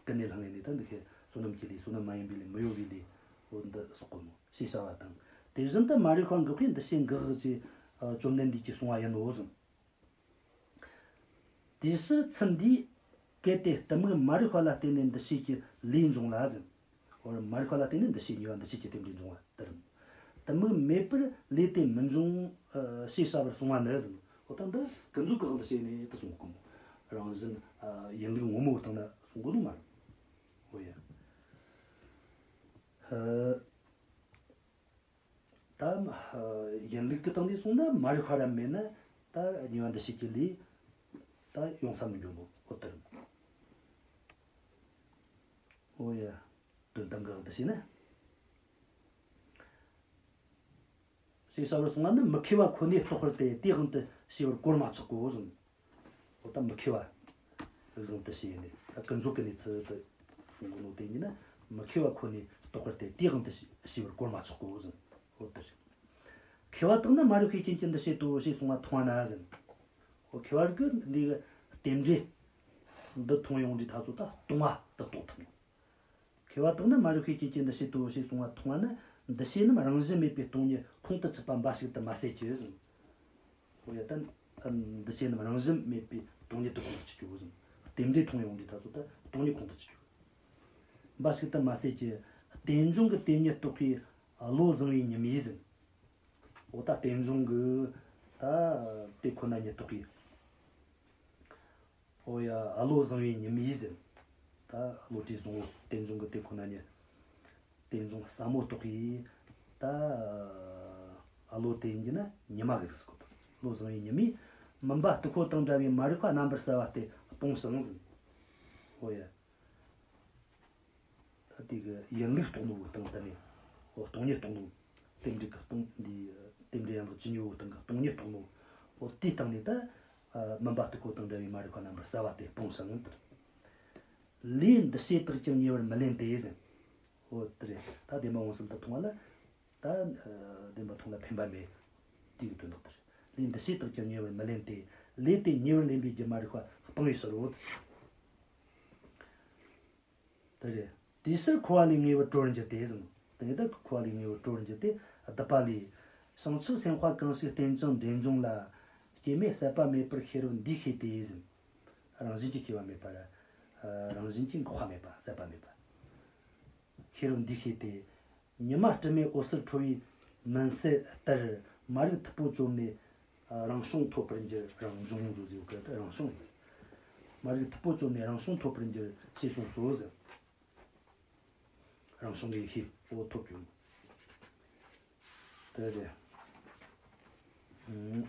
ཀུན་ནས་བསླངས་ནས་ད་འདི་ཁའི་བསོད་ནམས་ཀྱི་ལས་བསོད་ནམས་མ་ཡིན་པའི་ལས་མི་གཡོ་བའི་ལས། འོ་འདི་སོགས་གོ་ནོ་ཞེས་བྱ་བ་དང་། དེ་བཞིན་དུ་མ་རིག་པ་འགགས་པས་འདུ་བྱེད་འགག་ཅེས་ཨ་བཅོམ་ལྡན་འདས་ཀྱིས་གསུངས་པ་ཡིན་ནོ་ཟེར། དེའི་ཕྱིར་ཚུལ་འདིས་གལ་ཏེ་གཏི་མུག་མ་རིག་པ་ལ་བརྟེན་ནས་འདུ་བྱེད་ཀྱི་ལས་འབྱུང་ལ་ཟེར། འོ་མ་རིག་པ་ལ་བརྟེན་ནས་འདུ་བྱེད་ཉེ་བར་འདུ་བྱེད་ཀྱི་རྟེན་འབྲེལ་འབྱུང་བ་ལྟར། གཏི་མུག་མེད་པར་ལས་དེ་མི་འབྱུང་ཞེས་བྱ་བར་གསུངས་པ་ནི་ཟེར། འོ་ད་འདི་ཀུན་རྫོབ་ཀྱི་དབང་དུ་བྱས་ནས་དེ་གསུངས་གོ་མོ། རང་བཞིན་ཡིན་ལུགས་ངོ་མའི་སྟེང་ན་གསུངས་གོ་ནོ་མ་རེད། འོ་ཡ། ད་ཡིན་ལུགས་ཀྱི་སྟེང་ནས་སོང་ན་མ་རིག་པ་ར་མེད་ན་ད་ཉེ་བར་འདུ་བྱེད་ཀྱི་ལས་ད་ཡོང་ས་མི་འགྱུར་ནོ། འོ་ལྟར། འོ་ཡ། དོན་དམ་གྱི་དབང་དུ་བྱས་ན། ཞེས་བྱ་བར་གསུངས་པ་ནི་མི་མཁས་པ་ཁོ་ནས་རྟོགས་པར་ཏེ་དེའི་དབང་དུ་བྱས་པར་གོར་མ་ཆག་གོ་ཟེར། འོ་ད་མི་མཁས་པ་གི་དབང་དུ་བྱས་ནས་ད་ཀུན་རྫོབ་ཀྱི་གནས་ཚུལ་དུ་གསུང་གོ་ནོ་དེ་ཉིད་ནི་མི་མཁས་པ་ཁོ་ནས་རྟོགས་པར་ཏེ་དེའི་དབང་དུ་བྱས་པར་གོར་མ་ཆག་གོ་ཟེར། འོ་དེ་རེད། མཁས་པ་དག་ནི་མ་རིག་པའི་རྐྱེན་གྱིས་འདུ་བྱེད་དོ་ཞེས་གསུངས་པ་མཐོང་བ་ན་ཟེར། འོ་མཁས་པ་གི་འདི་གི་རྟེན་འབྲེལ་འདི་མཐོང་ཡོང་དུས་ད་ཚོ་ད་སྟོང་པ་དེ་རྟོགས་ཐུབ་ནོ། མཁས་པ་དག་ནི་མ་རིག་པའི་རྐྱེན་གྱིས་འདུ་བྱེད་དོ་ཞེས་གསུངས་པ་མཐོང་བ་ནི། འདུ་བྱེད་རྣམས་རང་བཞིན་མེད་པའི་སྟོང་ཉིད་ཁོང་དུ་ཆུད་པ་འབའ་ཞིག་ཏུ་མ་ཟད་ཀྱི་ཟེར། འོ་ཡ་ད། འདུ་བྱེད་རྣམས་རང་བཞིན་མེད་པའི་སྟོང་ཉིད་དུ་ཁོང་དུ་ཆུད་ཀྱི་ཟེར། རྟེན་འབྲེལ་མཐོང་ཡོང་དུས་ད་ཚོ་ད་སྟོང་ཉིད་ཁོང་དུ་ཆུད་ཀྱི། འབའ་ཞིག་ཏུ་མ་ཟད་ཀྱི། རྟེན་འབྱུང་གི་དེ་ཉིད་རྟོགས་པའི་བློ་བཟང་བོའི་ཉི་མས་ཟེར། འོ་ད་རྟེན་འབྱུང་གི་ད་དེ་ཁོ་ན་ཉིད་རྟོགས་པའི། འོ་ཡ། བློ་བཟང་བོའི་ཉི་མས་ཟེར། ད་བློ་གྲོས་བཟང་བོ་རྟེན་འབྱུང་གི་དེ་ཁོ་ན་ཉིད། རྟེན་འབྱུང་ཟབ་མོ་རྟོགས་པའི་ད་བློ་དེ་ཉིད་ནི་ཉི་མ་གི་གཟུགས་སུ་བཀོད་དོ། བློ་བཟང་བོའི་ཉི་མས་མུན་པ་དུ་ཁོ་དང་འདྲ་བའི་མ་རིག་པ་རྣམ་པར་གསལ་བ་དེ་སྤངས་ཤིང་ཟེར། འོ་ཡ། ད་དེ་གི་ཡིན་ལུགས་རྟོགས་ནོ་གི་སྟེང་དུ་ནས། འོ་སྟོང་ཉིད་རྟོགས་ནོ། རྟེན་འབྲེལ་གྱི་སྟོང་འདི། རྟེན་འབྲེལ་ཡན་ལག་ཇི་སྙེད་པོ་སྟེང་གི་སྟོང་ཉིད་རྟོགས་ནོ། འོ་དེའི་སྟེང་ནས་ད་མུན་པ་དུ་ཁོ་དང་འདྲ་བའི་མ་རིག་པ་རྣམ་པར་གསལ་བ་དེ་སྤངས་ཤིང་། ལས་འདུ་བྱེད་དག་ཀྱང་ཉེ་བར་མི་ལེན་ཏེ་ཟེར། འོ་དེ་རེད། ད་བདེན་པ་མངོན་སུམ་དུ་མཐོང་བ་ལ། ད་བདེན་པ་མཐོང་ལ་ཕན་པ་མེད། དེ་གི་དོན་དག་དེ་རེད། ལས་འདི་བྱས་བཏགས་ཀྱང་ཉེ་བར་མི་ལེན་ཏེ། ལས་དེ་ཉེ་བར་ལེན་པའི་རྒྱུ་མ་རིག་པ་སྤངས་པའི་ཕྱིར་རོ། དེ་རེད། དེའི་ཕྱིར་འཁོར་བ་ལས་ངེས་པར་གྲོལ་བར་འགྱུར་ཏེ་ཟེར། དེ་ནས་ད་འཁོར་བ་ལས་ངེས་པར་གྲོལ་བར་འགྱུར་ཏེ། བསྡུ་བ་ལས། བྱང་ཆུབ་སེམས་དཔའ་གང་ཞིག་རྟེན་ཅིང་འབྲེལ་འབྱུང་ལ། སྐྱེ་མེད་ཟད་པ་མེད་པར་ཤེས་རབ་འདིས་ཤེས་ཏེ་ཟེར། རང་བཞིན་གྱིས་སྐྱེ་བ་མེད་པ་ར། ཨ། རང་བཞིན་གྱིས་འགག་པ་མེད་པ། ཟད་པ་མེད་པ། ཤེས་རབ་འདིས་ཤེས་ཏེ། ཉི་མ་དྲི་མེད་འོད་གསལ་འཕྲོ་བའི་མུན་སེལ་ལྟར། མ་རིག་མཐུག་པོ་བཅོམ་ནས་རང་བྱུང་ཐོབ་པར་འགྱུར། རང་བྱུང་ཟེར་གི་རེད། རང་བྱུང་། མ་རིག་མཐུག་པོ་བཅོམ་ནས་རང་བྱུང་ཐོབ་པར་འགྱུར་ཞེས་གསུངས་སོ་ཟེར། རང་བྱུང་གི་ཤེས་པོ་ཐོབ་བྱུང་། དེ་རེད། ཨང་།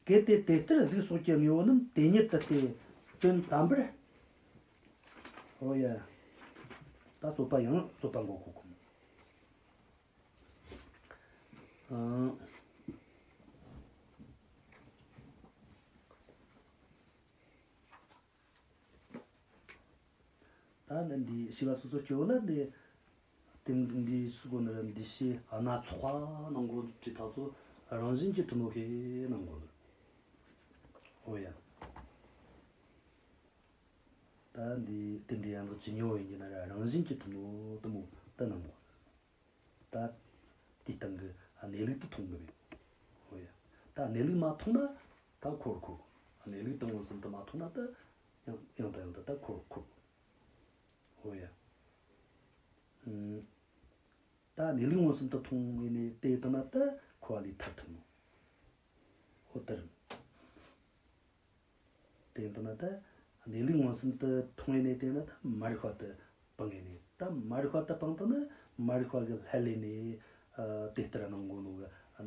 གལ་ཏེ་དེ་ལྟར་གཟུགས་སོགས་ཀྱི་དངོས་པོ་རྣམས་དེ་ཉིད་དུ་སྟེ་དོན་དམ་པར། ཨོ་ཡ། ད་རྩོད་པ་ཡང་རྩོད་པ་འགོད་གོ་གོ། ཨང་། ད་ནི་འདི་ཤེས་པ་སོ་སོ་སྐྱེ་བོ་ལ་འདི། དེ་འདི་སུ་གོ་ནི་ར་འདི་ཤེས་སྣ་ཚོགས་པ་གནང་གོ་དུས་ཐག་ཚོ་རང་བཞིན་གྱིས་གྲུབ་ནོ་ཁེ་གནང་གོ་ནི། ཨོ་ཡ། ད་འདི་དེ་འདྲའི་ཡན་ལག་ཇི་སྙེད་པོ་ཡིན་གྱི་ན་ར་རང་བཞིན་གྱིས་གྲུབ་ནོ་དུ་མོ་ད་གནང་གོ་ནི། ད་དེའི་སྟེང་གི་གནས་ལུགས་དེ་མཐོང་གི་མེད། ཨོ་ཡ། ད་གནས་ལུགས་མ་མཐོང་ན་ད་འཁོར་འཁོར། གནས་ལུགས་དེ་མངོན་སུམ་དུ་མ་མཐོང་ན་ད་ཡང་ཡང་དང་ཡང་དུ་ད་འཁོར་འཁོར། ཨོ་ཡ། ཨུམ། ད་གནས་ལུགས་མངོན་སུམ་དུ་མཐོང་བས་ནས་དེ་ལྟ་ན་ད་འཁོར་བ་ལས་ཐར་ཐུབ་ནོ། ཨོ་ལྟར། དེ་ལྟ་ན་ད་གནས་ལུགས་མངོན་སུམ་དུ་མཐོང་བས་ནས་དེ་ན་ད་མ་རིག་པ་དེ་སྤངས་ངེས་ནས། ད་མ་རིག་པ་དེ་སྤངས་ཐུབ་ན་མ་རིག་པ་གི་ལྷད་ལས་ནས། ཨ། དེ་ལྟར་སྣང་གོ་ནོ་གི་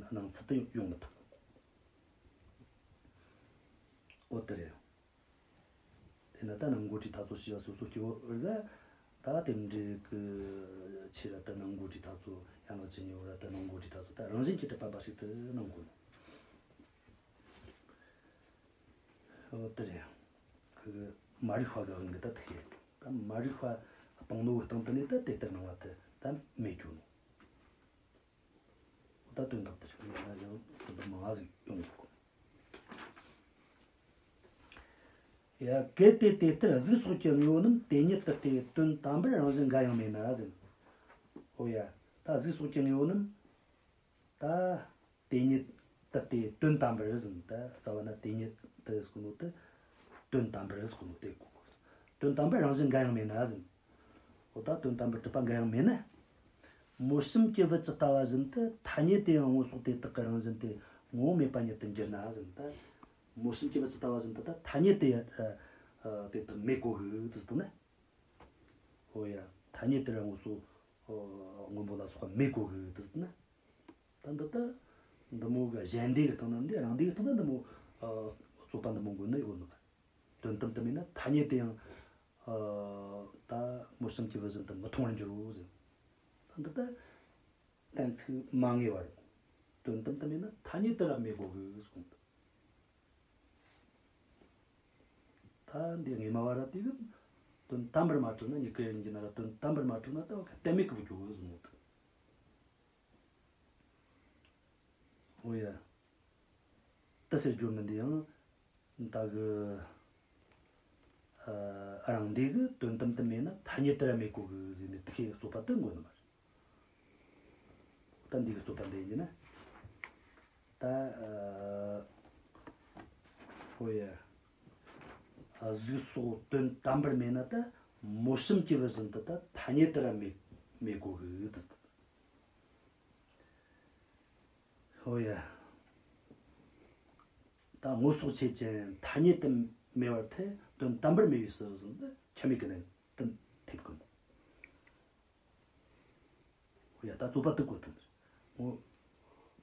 སྣང་ཚུལ་དེ་ཡོང་མི་ཐུབ། ཨོ་དེ་རེད། དེ་ན་ད་སྣང་གོ་དུས་ཐག་ཚོ་ཤེས་པ་སོ་སོ་སྐྱེ་བོ་ར། ད་དེ་འདྲའི་གི་ཆོས་ར་ད་སྣང་གོ་དུས་ཐག་ཚོ་ཡན་ལག་ཇི་སྙེད་པོ་ར་ད་སྣང་གོ་དུས་ཐག་ཚོ་ད་རང་བཞིན་གྱིས་གྲུབ་པ་འབའ་ཞིག་ཏུ་སྣང་གོ་ནོ། ཨོ་དེ་རེད། ཁོ་གི་མ་རིག་པ་གི་དབང་གིས་ད་དེ་ཤེས། ད་མ་རིག་པ་སྤངས་ནོ་གི་སྟེང་དུ་ནས་ད་དེ་ལྟར་སྣང་བ་དེ་ད་མེད་འགྱོ་ནོ། ད་དོན་དག་དེ་རེད། ཡང་ན་ཡང་དོན་དག་མང་ང་ཟིག་ཡོང་གོ། ཡ། གལ་ཏེ་དེ་ལྟར་གཟུགས་སོགས་ཀྱི་དངོས་པོ་རྣམས་དེ་ཉིད་དུ་སྟེ་དོན་དམ་པར་རང་བཞིན་འགའ་ཡང་མེད་ན་ཟེར། ཨོ་ཡ། ད་གཟུགས་སོགས་ཀྱི་དངོས་པོ་རྣམས་ད་དེ་ཉིད་དུ་སྟེ་དོན་དམ་པར་ཟེར། ད་རྩ་བ་ན་དེ་ཉིད་དུ་ཟེར་གོ་ནོ་དེ་དོན་དམ་པར་ཟེར་གོ་ནོ་དེ་གོ། དོན་དམ་པར་རང་བཞིན་འགའ་ཡང་མེད་ན་ཟེར། འོ་ད་དོན་དམ་པར་གྲུབ་པ་འགའ་ཡང་མེད་ན། མོ་གཤམ་གྱི་བུ་ཇི་ལྟ་བ་བཞིན་དུ་ཐ་སྙད་དུ་ཡང་སྔོ་སོགས་དེ་དག་གི་རང་བཞིན་དེ་ངོ་བོ་མེད་པ་ཉིད་དུ་འགྱུར་ན་ཟེར། ད་མོ་གཤམ་གྱི་བུ་ཇི་ལྟ་བ་བཞིན་དུ་ད་ཐ་སྙད་དུ་ཡང་དེ་དག་མེད་གོ་གི་དུ་ཟེར་ན། འོ་ཡ། ཐ་སྙད་དུ་ར་སྔོ་སོགས་སྔོན་པོ་ལ་སོགས་པ་མེད་གོ་གི་དུ་ཟེར་ན། ད་འདི་ད་འདི་མོ་གི་གཞན་སྡེ་གི་སྟེང་ན་འདི་རང་སྡེ་གི་སྟེང་ན་འདི་མོ་རྩོད་པ་འདི་མོ་འགོད་ནི་ཡོད་ནི། དོན་དམ་དུ་མེད་ན་ཐ་སྙད་དུ་ཡང་། ཨ། ད་མོ་གཤམ་གྱི་བུ་བཞིན་དུ་མི་མཐོང་བར་འགྱུར་རོ་ཟེར། ད་འདི་ལྟ་གཏན་ཚིགས་མ་ངེས་པ་རེད། དོན་དམ་དུ་མེད་ན་ཐ་སྙད་དུ་ར་མེད་དགོས་གི་གསུངས་འདུག། ད་འདི་ངེས་མ་བ་ར་དེ་གི་དོན་དམ་པར་མ་གྲུབ་ན། མྱུ་གུ་ཡིན་གྱི་ན་ར་དོན་དམ་པར་མ་གྲུབ་ན་ད་གཏན་མེད་གི་བུ་འགྱུར་གི་གསུངས་འདུག། འོ་ཡ། དེ་ཟེར་རྒྱུ་མིན། འདི་ཡང་ད་གི། ཨ། རང་སྡེ་གི་དོན་དམ་དུ་མེད་ན་ཐ་སྙད་དུ་ར་མེད་གོ་གི་ཟེར་ནས་དེ་ཤེས་རྩོད་པ་དེ་འགོད་ནི་མ་རེད། ད་འདི་གི་རྩོད་པ་འདི་ཡིན་ན། ད། ཨ། འོ་ཡ། ཨ། གཟུགས་སོགས་དོན་དམ་པར་མེད་ན་ད་མོ་གཤམ་གྱི་བུ་བཞིན་དུ་ད་ཐ་སྙད་དུ་ར་མེད་མེད་གོ་གི་དུ། ཨོ་ཡ། ད་སྔོ་སོགས་ཆོས་ཅན་ཐ་སྙད་དུ་མེད་པར་ཐལ། དོན་དམ་པར་མེད་པའི་ཕྱིར་ཟེར་ནས་ཁྱད་མེད་ཀྱི་ནང་དུ་ཐེབས་དགོས། ཨོ་ཡ། ད་རྩོད་པ་དེ་བཀོད་བཏང་། ངོ་།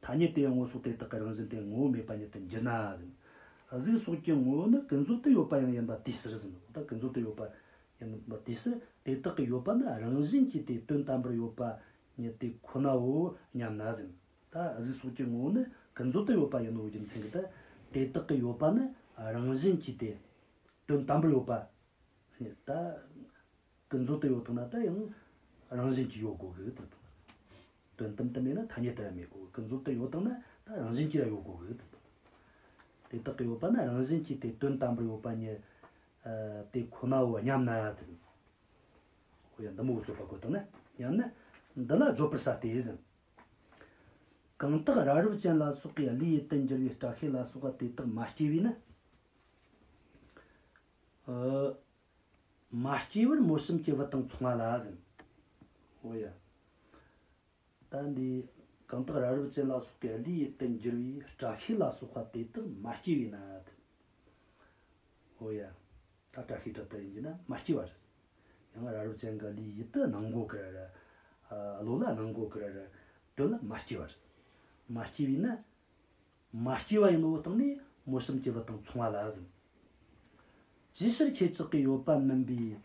ཐ་སྙད་དུ་ཡང་སྔོ་སོགས་དེ་དག་གི་རང་བཞིན་དེ་ངོ་བོ་མེད་པ་ཉིད་དུ་འགྱུར་ན་ཟེར། གཟུགས་སོགས་ཀྱི་ངོ་བོ་ནི་ཀུན་རྫོབ་ཏུ་ཡོད་པ་ཡང་ཡིན་པ་དེའི་ཕྱིར་ཟེར། ད་ཀུན་རྫོབ་ཏུ་ཡོད་པ་ཡིན་པ་དེའི་ཕྱིར་དེ་དག་གི་ཡོད་པ་ནི་རང་བཞིན་གྱིས་དེ་དོན་དམ་པར་ཡོད་པ་ཉིད་དེ་ཁོ་ནའོ་སྙམ་ན་ཟེར། ད་གཟུགས་སོགས་ཀྱི་ངོ་བོ་ནི་ཀུན་རྫོབ་ཏུ་ཡོད་པ་ཡིན་ནོ་རྒྱུ་མཚན་གྱིས་ད་དེ་དག་གི་ཡོད་པ་ནི་རང་བཞིན་གྱིས་དེ་དོན་དམ་པར་ཡོད་པ་ཉིད་ད་ཀུན་རྫོབ་ཏུ་ཡོད་དང་ན་ད་ཡང་རང་བཞིན་གྱིས་ཡོད་དགོས་གི་དུ་དང་། དོན་དམ་དུ་མེད་ན་ཐ་སྙད་དུ་ར་མེད་གོ། ཀུན་རྫོབ་ཏུ་ཡོད་དང་ན་ད་རང་བཞིན་གྱིས་ར་ཡོད་དགོས་གི། དེ་དག་གི་ཡོད་པ་ན་རང་བཞིན་གྱིས་དེ་དོན་དམ་པར་ཡོད་པ་ཉིད་དེ་ཁོ་ནའོ་སྙམ་ན་དེ། ཁོ་ཡང་འདི་མོ་རྩོད་པ་བཀོད་བཏང་ན་སྙམ་ན་འདི་ལ་བརྗོད་པར་བྱ་སྟེ་ཟེར། གང་དག་རབ་རིབ་ཅན་ལ་སོགས་ཀྱི་བློས་ཡུལ་དུ་འགྱུར་བའི་སྐྲ་ཤད་ལ་སོགས་པ་དེ་དག་མ་སྐྱེས་པས་ན། ཨ། མ་སྐྱེས་པར་མོ་གཤམ་གྱི་བུ་དང་མཚུངས་པ་ལ་ཟེར། འོ་ཡ། ད་འདི་གང་དག་རབ་རིབ་ཅན་ལ་སོགས་ཀྱི་བློས་ཡུལ་དུ་འགྱུར་བའི་སྐྲ་ཤད་ལ་སོགས་པ་དེ་དག་མ་སྐྱེས་པས་ན། འོ་ཡ། ད་སྐྲ་ཤད་དག་ད་ཡིན་གྱི་ན་མ་སྐྱེས་པ་རེད། ཡང་རབ་རིབ་ཅན་གྱི་བློས་ཡུལ་དུ་སྣང་གོ་གི་ར་ར། ཨ། བློ་ལ་སྣང་གོ་གི་ར་ར། དོན་ལ་མ་སྐྱེས་པ་རེད། མ་སྐྱེས་པས་ན། མ་སྐྱེས་པ་ཡིན་ནོ་སྟེང་ནས་མོ་གཤམ་གྱི་བུ་དང་མཚུངས་པ་ལ་ཟེར། ཅིའི་ཕྱིར་ཁྱེད་ཅག་གི་ཡོད་པ་མིན་པའི་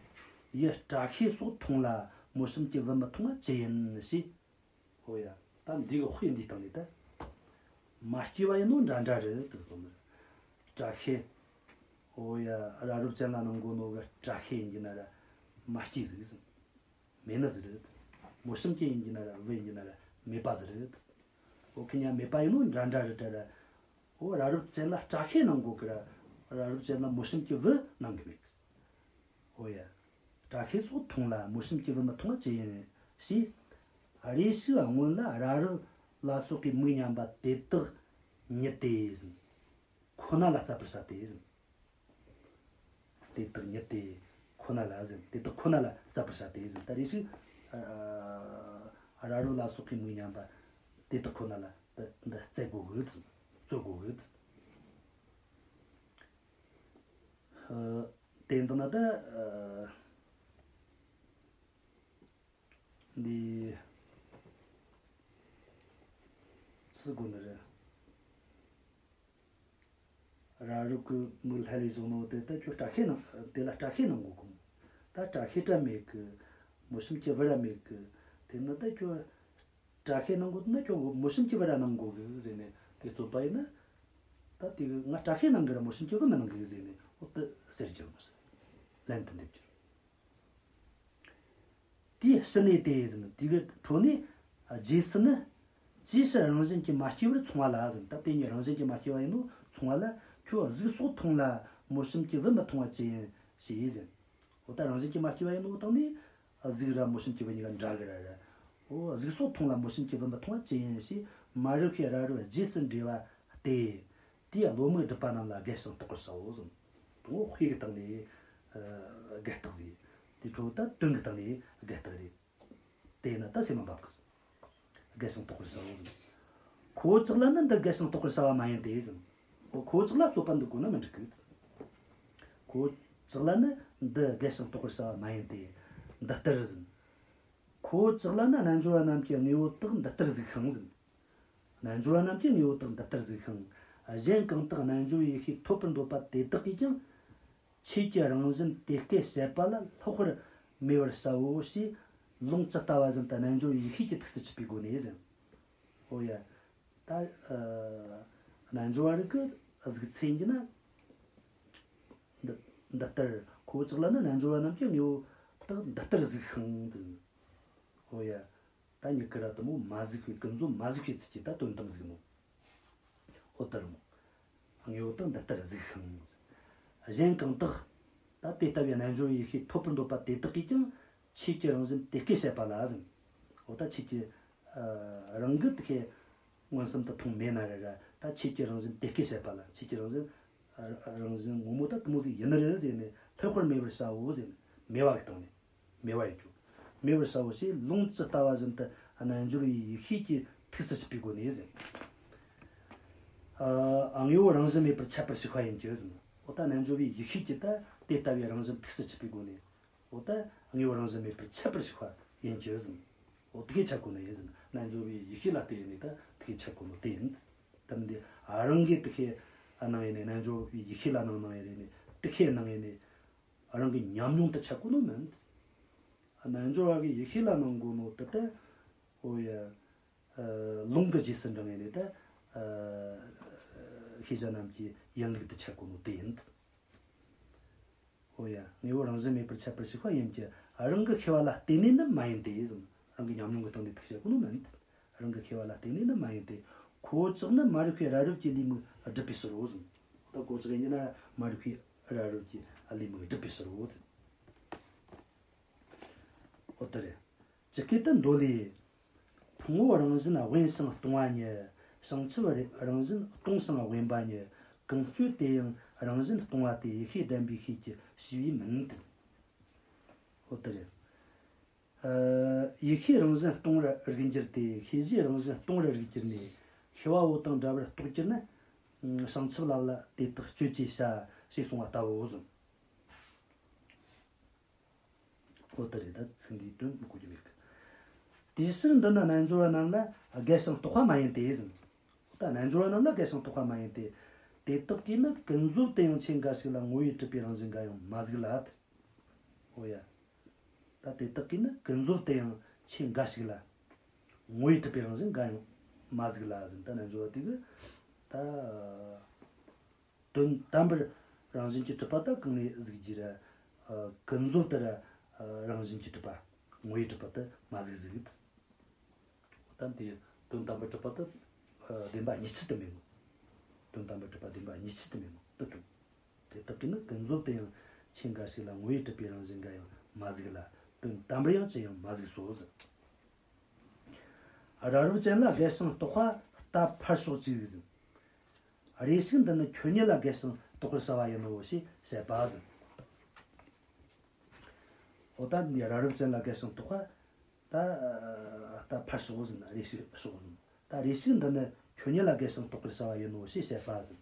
ཡུལ་སྐྲ་ཤད་སོགས་མཐོང་ལ་མོ་གཤམ་གྱི་བུ་མི་མཐོང་བ་ཅི་ཡིན་ཞེས། འོ་ཡ། ད་འདི་གི་དཔེ་འདི་སྟེང་ནས་ད། མ་སྐྱེས་པ་ཡིན་ནོ་འདྲ་འདྲ་རེད་དེ་ཟེར་གོ་ནི། སྐྲ་ཤད། འོ་ཡ། རབ་རིབ་ཅན་ལ་སྣང་གོ་ནོ་གི་སྐྲ་ཤད་ཡིན་གྱི་ན་ར་མ་སྐྱེས་ཟིག་ཟེར། མེད་ནི་ཟིག་རེད། མོ་གཤམ་གྱི་ཡིན་གྱི་ན་ར་བུ་ཡིན་གྱི་ན་ར་མེད་པ་ཟིག་རེད། འོ་ཁི་ཉ་མེད་པ་ཡིན་ནོ་འདྲ་འདྲ་རེད་དྲ་ར། འོ་རབ་རིབ་ཅན་ལ་སྐྲ་ཤད་སྣང་གོ་གི་ར། རབ་རིབ་ཅན་ལ་མོ་གཤམ་གྱི་བུ་སྣང་གི་མེད། འོ་ཡ། སྐྲ་ཤད་སོགས་མཐོང་ལ་མོ་གཤམ་གྱི་བུ་མི་མཐོང་བ་ཅི་ཡིན་ཞེས། རེ་ཞིག་སྔོན་ལ་རབ་རིབ་ལ་སོགས་པའི་མིག་མཉམ་པ་དེ་དག་ཉིད་དེ་ཟེར། ཁོ་ན་ལ་བསླབ་པར་བྱ་སྟེ་ཟེར། དེ་དག་ཉིད་དེ་ཁོ་ན་ལ་ཟེར། དེ་དག་ཁོ་ན་ལ་བསླབ་པར་བྱ་སྟེ་ཟེར། ད་རེ་ཞིག་ཨ། རབ་རིབ་ལ་སོགས་པའི་མིག་མཉམ་པ་དེ་དག་ཁོ་ན་ལ་འདི་འདི་བསླབ་དགོས་གི་ཟེར། རྩོད་དགོས་གི་ཟེར། ཨ། དེ་འདི་ན་ད་ཨ། འདི་སུ་དགོས་ནི་རེད། རབ་རིབ་ཀྱི་མིག་ལྷ་ལས་བཟུང་ནོ་དེ་ད་ཁྱོད་སྐྲ་ཤད་སྣང་། དེ་ལ་སྐྲ་ཤད་སྣང་གོ་གི་མོ། ད་སྐྲ་ཤད་ར་མེད་གི། མོ་གཤམ་གྱི་བུ་ར་མེད་གི། དེ་ན་ད་ཁྱོད་སྐྲ་ཤད་སྣང་གོ་ན་ཁྱོད་མོ་གཤམ་གྱི་བུ་ར་སྣང་གོ་གི་ཟེར་ནས་དེ་རྩོད་པ་ཡིན་ན། ད་དེ་གི་ང་སྐྲ་ཤད་སྣང་གི་ར་མོ་གཤམ་གྱི་བུ་མི་སྣང་གི་ཟེར་ནས་འོ་དེ་ཟེར་རྒྱུ་མ་ཟེར། ལན་དུ་འདེབས་རྒྱུ། དེའི་ཕྱི་ནས་དེ་ཟེར་ནས་དེ་གི་འཕྲོ་ནས་རྗེས་སུ་ནི། ཅིའི་ཕྱིར་རང་བཞིན་གྱིས་མ་སྐྱེས་པར་མཚུངས་པ་ལ་ཟེར། ད་དེ་ཉིད་རང་བཞིན་གྱིས་མ་སྐྱེས་པ་ཡིན་ནོ་མཚུངས་པ་ལ་ཁྱོད་གཟུགས་སོགས་མཐོང་ལ་མོ་གཤམ་གྱི་བུ་མི་མཐོང་བ་ཅི་ཡིན་ཞེས་ཟེར། འོ་ད་རང་བཞིན་གྱིས་མ་སྐྱེས་པ་ཡིན་ནོ་སྟེང་ནས་གཟུགས་ར་མོ་གཤམ་གྱི་བུ་གཉིས་ཀ་འདྲ་གི་ར་ར། འོ་གཟུགས་སོགས་མཐོང་ལ་མོ་གཤམ་གྱི་བུ་མི་མཐོང་བ་ཅི་ཡིན་ཞེས་མ་རིག་པའི་རབ་རིབ་རྗེས་སུ་འབྲེལ་བ་སྟེ། དེས་བློ་མིག་སྒྲིབ་པ་རྣམས་ལ་རྒལ་ཞིང་རྟོགས་པར་བྱའོ་གསུངས། དང་པོ་དཔེ་གི་སྟེང་ནས་ཨ་རྒལ་རྟོགས་ཟེར། དེ་འཕྲོ་ད་དོན་གི་སྟེང་ནས་རྒལ་རྟོགས་རེད། དེས་ན་ད་སེམས་མ་བབ་གི་རྒལ་ཞིང་རྟོགས་པར་བྱའོ་གསུངས། ཁོ་བོ་ཅག་ལ་ནི་འདི་རྒལ་ཞིང་རྟོགས་པར་བྱ་བ་མ་ཡིན་ཏེ་ཟེར། ཁོ་བོ་ཅག་ལ་རྩོད་པ་འདི་དགོས་ན་མི་འགྲིག་གི། ཁོ་བོ་ཅག་ལ་ནི་འདི་རྒལ་ཞིང་རྟོགས་པར་བྱ་བ་མ་ཡིན་ཏེ། འདི་ལྟར་ཟེར། ཁོ་བོ་ཅག་ལ་ནི་རྣལ་འབྱོར་བ་རྣམས་ཀྱི་དངོས་པོ་དག་འདི་ལྟར་གཟིགས་ཤིང་ཟེར། རྣལ་འབྱོར་བ་རྣམས་ཀྱི་དངོས་པོ་དག་འདི་ལྟར་གཟིགས་ཤིང་། གཞན་གང་དག་རྣལ་འབྱོར་བའི་ཡེ་ཤེས་ཐོབ་པར་འདོད་པ་དེ་དག་གིས་ཀྱང་། ཆོས་ཀྱི་རང་བཞིན་དེ་སྐད་བཤད་པ་ལ་ལྷག་པར་སྨྲས་པར་བྱའོ་ཞེས། ལུང་ཇི་ལྟ་བ་བཞིན་དུ་རྣལ་འབྱོར་བའི་ཡེ་ཤེས་ཀྱི་ཐུགས་སུ་ཆུད་པའི་སྒོ་ནས་ཟེར། འོ་ཡ། ད་ཨ་རྣལ་འབྱོར་བ་རིགས་ཀྱི་གཟིགས་ཚུལ་ཡིན་གྱི་ན། འདི་འདི་ལྟར་ཁོ་བོ་ཅག་ལ་ནི་རྣལ་འབྱོར་བ་རྣམས་ཀྱི་དངོས་པོ་དག་འདི་ལྟར་གཟིགས་ཤིང་དུ་ཟེར། འོ་ཡ། ད་མྱུ་གུ་ར་དེ་མོ་མ་གཟིགས་པའི་ཀུན་རྫོབ་མ་གཟིགས་པའི་ཚུལ་གྱིས་ད་དོན་དམ་གཟིགས་ནོ། འོ་ལྟར་མོ། དངོས་པོ་དག་འདི་ལྟར་གཟིགས་ཤིང་། གཞན་གང་དག་ད་དེ་ལྟ་བུའི་རྣལ་འབྱོར་བའི་ཡེ་ཤེས་ཐོབ་པར་འདོད་པ་དེ་དག་གིས་ཀྱང་ཆོས་ཀྱི་རང་བཞིན་དེ་སྐད་བཤད་པ་ལ་ཟེར། འོ་ད་ཆོས་ཀྱི་ཨ་རང་གི་དེ་ཁས་མངོན་སུམ་དུ་མཐོང་མེད་ན་ར་ར། ད་ཆོས་ཀྱི་རང་བཞིན་དེ་སྐད་བཤད་པ་ལ། ཆོས་ཀྱི་རང་བཞིན་ཨ་རང་བཞིན་ངོ་མ་ད་དེ་མོ་ཟིག་ཡིན་ནི་རེད་ཟེར་ནས་ལྷག་པར་སྨྲས་པར་བྱའོ་ཟེར་ནས་སྨྲས་པ་གི་སྟེང་ནས། སྨྲས་པ་ཡིན་རྒྱུ། སྨྲས་པར་བྱའོ་ཞེས་ལུང་ཇི་ལྟ་བ་བཞིན་དུ་རྣལ་འབྱོར་བའི་ཡེ་ཤེས་ཀྱི་ཐུགས་སུ་ཆུད་པའི་སྒོ་ནས་ཟེར། ཨ་དངོས་པོ་རང་བཞིན་མེད་པར་འཆད་པར་ཞུགས་པ་ཡིན་གྱི་ཟེར། འོ་ད་རྣལ་འབྱོར་བའི་ཡེ་ཤེས་ཀྱིས་ད་དེ་ལྟ་བུའི་རང་བཞིན་ཐུགས་སུ་ཆུད་པའི་སྒོ་ནས། འོ་ད་དངོས་པོ་རང་བཞིན་མེད་པར་འཆད་པར་ཞུགས་པ་ཡིན་གྱི་ཟེར། འོ་དེ་སྐད་འཆད་དགོས་ནི་ཡིན་ཟེར། རྣལ་འབྱོར་བའི་ཡེ་ཤེས་ལ་བརྟེན་ནས་ད་དེ་སྐད་འཆད་དགོས་ནོ་དེ་ཡིན། ད་མི་འདི་རང་གིས་དེ་སྐད་སྣང་ཡས་ནས། རྣལ་འབྱོར་བའི་ཡེ་ཤེས་ལ་སྣང་སྣང་ཡས་རེད་ནས། དེ་སྐད་སྣང་ཡས་ནས། རང་གི་ཉམས་མྱོང་དུ་འཆད་དགོས་ནོ་མིན། རྣལ་འབྱོར་བ་གི་ཡེ་ཤེས་ལ་སྣང་དགོས་ནོ་དེ་ད། འོ་ཡ། ཨ་ལུང་གི་རྗེས་སུ་འབྲང་ངེ་ནས་ད། ཨ་ཤེས་བྱ་རྣམས་ཀྱི་ཡིན་ལུགས་དུ་འཆད་དགོས་ནོ་དེ་ཡིན། འོ་ཡ། དངོས་པོ་རང་བཞིན་མེད་པར་འཆད་པར་ཞུགས་པ་ཡིན་གྱི། རང་གི་ཤེས་པ་ལ་བརྟེན་ནས་ནི་མ་ཡིན་ཏེ་ཟེར། རང་གི་ཉམས་མྱོང་གི་སྟེང་ནས་ཐུག་འཆད་དགོས་ནོ་མིན། རང་གི་ཤེས་པ་ལ་བརྟེན་ནས་ནི་མ་ཡིན་ཏེ། གོ་ཆག་ནི་མ་རིག་པའི་རབ་རིབ་ཀྱི་ལས་དམིགས་སྒྲུབ་པའི་ཕྱིར་རོ་ཟེར། ད་གོ་ཆག་ཡིན་ན་མ་རིག་པའི་རབ་རིབ་ཀྱི་ལས་དམིགས་སྒྲུབ་པའི་ཕྱིར་རོ་ཟེར། འོ་དེ་རེད། ཇི་སྐད་དུ་མདོ་ལས། ཕུང་པོ་རང་བཞིན་དབེན་ཞིང་སྟོང་བ་ཉིད། བྱང་ཆུབ་རེ་རང་བཞིན་སྟོང་ཞིང་དབེན་པ་ཉིད། གང་སྤྱོད་དེ་ཡང་རང་བཞིན་སྟོང་པ་སྟེ། ཡིད་ཤེས་ལྡན་པའི་ཤེས་ཀྱིས་ཞི་བའི་མིན་ཏེ། འོ་དེ་རེད། ཨ། ཡིད་ཤེས་རང་བཞིན་སྟོང་བར་རིག་འགྱུར་ཏེ། ཤེས་བྱའི་རང་བཞིན་སྟོང་བར་རིག་གྱུར་ནས། ཤེས་པ་བོ་དང་འདྲ་བར་རྟོགས་གྱུར་ན། བྱང་ཆུབ་ལ་ལ་དེ་དག་སྤྱོད་ཅེས་བྱ། ཞེས་གསུངས་པ་ལྟ་བུ་ཟེར། འོ་དེ་རེད། ད་ཚིག་འདིའི་དོན་གོ་རྒྱུ་མེད་གི། དེའི་ཕྱིར་འདི་ནི་རྣལ་འབྱོར་བ་རྣམས་ལ་རྒལ་ཞིང་རྟོགས་པ་མ་ཡིན་ཏེ་ཟེར། ད་རྣལ་འབྱོར་བ་རྣམས་ལ་རྒལ་ཞིང་རྟོགས་པ་མ་ཡིན་ཏེ། དེ་དག་གིས་ནི་ཀུན་རྫོབ་ཏུ་ཡང་ཆོས་འགའ་ཞིག་ལ་ངོ་བོས་གྲུབ་པའི་རང་བཞིན་འགའ་ཡང་མ་གཟིགས་ལ། འོ་ཡ། ད་དེ་དག་གིས་ནི་ཀུན་རྫོབ་ཏུ་ཡང་ཆོས་འགའ་ཞིག་ལ། ངོ་བོས་གྲུབ་པའི་རང་བཞིན་འགའ་ཡང་མ་གཟིགས་ལ་ཟེར། ད་རྣལ་འབྱོར་བ་དེ་གིས་ད། དོན་དམ་པར་རང་བཞིན་གྱིས་གྲུབ་པ་ད་གང་ནས་གཟིགས་རྒྱུ་རེད། ཨ། ཀུན་རྫོབ་ལྟར་རང་བཞིན་གྱིས་གྲུབ་པ། ངོ་བོས་གྲུབ་པ་དེ་མ་གཟིགས་གཟིགས། ད་དེ་དོན་དམ་པར་གྲུབ་པ་དེ་བདེན་པ་གཉིས་ཆར་དུ་མེད་ནོ། དོན་དམ་པར་གྲུབ་པ་བདེན་པ་གཉིས་ཆར་དུ་མེད་ནོ་དེ་དོན། དེ་དག་གིས་ནི་ཀུན་རྫོབ་ཏུ་ཡང་ཆོས་འགའ་ཞིག་ལ་ངོ་བོས་གྲུབ་པའི་རང་བཞིན་འགའ་ཡང་མ་གཟིགས་ལ། དོན་དམ་པར་ཡང་ཅི་ཡང་མ་གཟིགས་སོ་ཟེར། རབ་རིབ་ཅན་ལ་རྒལ་ཞིང་རྟོགས་པ་ལྟ་ཕར་ཕྱོགས་གཅིག་ཟེར། རེ་ཞིག་འདི་ནི་ཁྱོད་ཉིད་ལ་རྒལ་ཞིང་རྟོགས་པར་བྱ་བ་ཡིན་ནོ་ཞེས་བཤད་པ་ཟེར། འོ་ད་འདི་རབ་རིབ་ཅན་ལ་རྒལ་ཞིང་རྟོགས་པ་ད་ལྟ་ཕར་ཕྱོགས་ཟེར་ན། རེ་ཞིག་ཕྱོགས་ཟེར། ད་རེ་ཞིག་འདི་ནི་ཁྱོད་ཉིད་ལ་རྒལ་ཞིང་རྟོགས་པར་བྱ་བ་ཡིན་ནོ་ཞེས་བཤད་པ་ཟེར།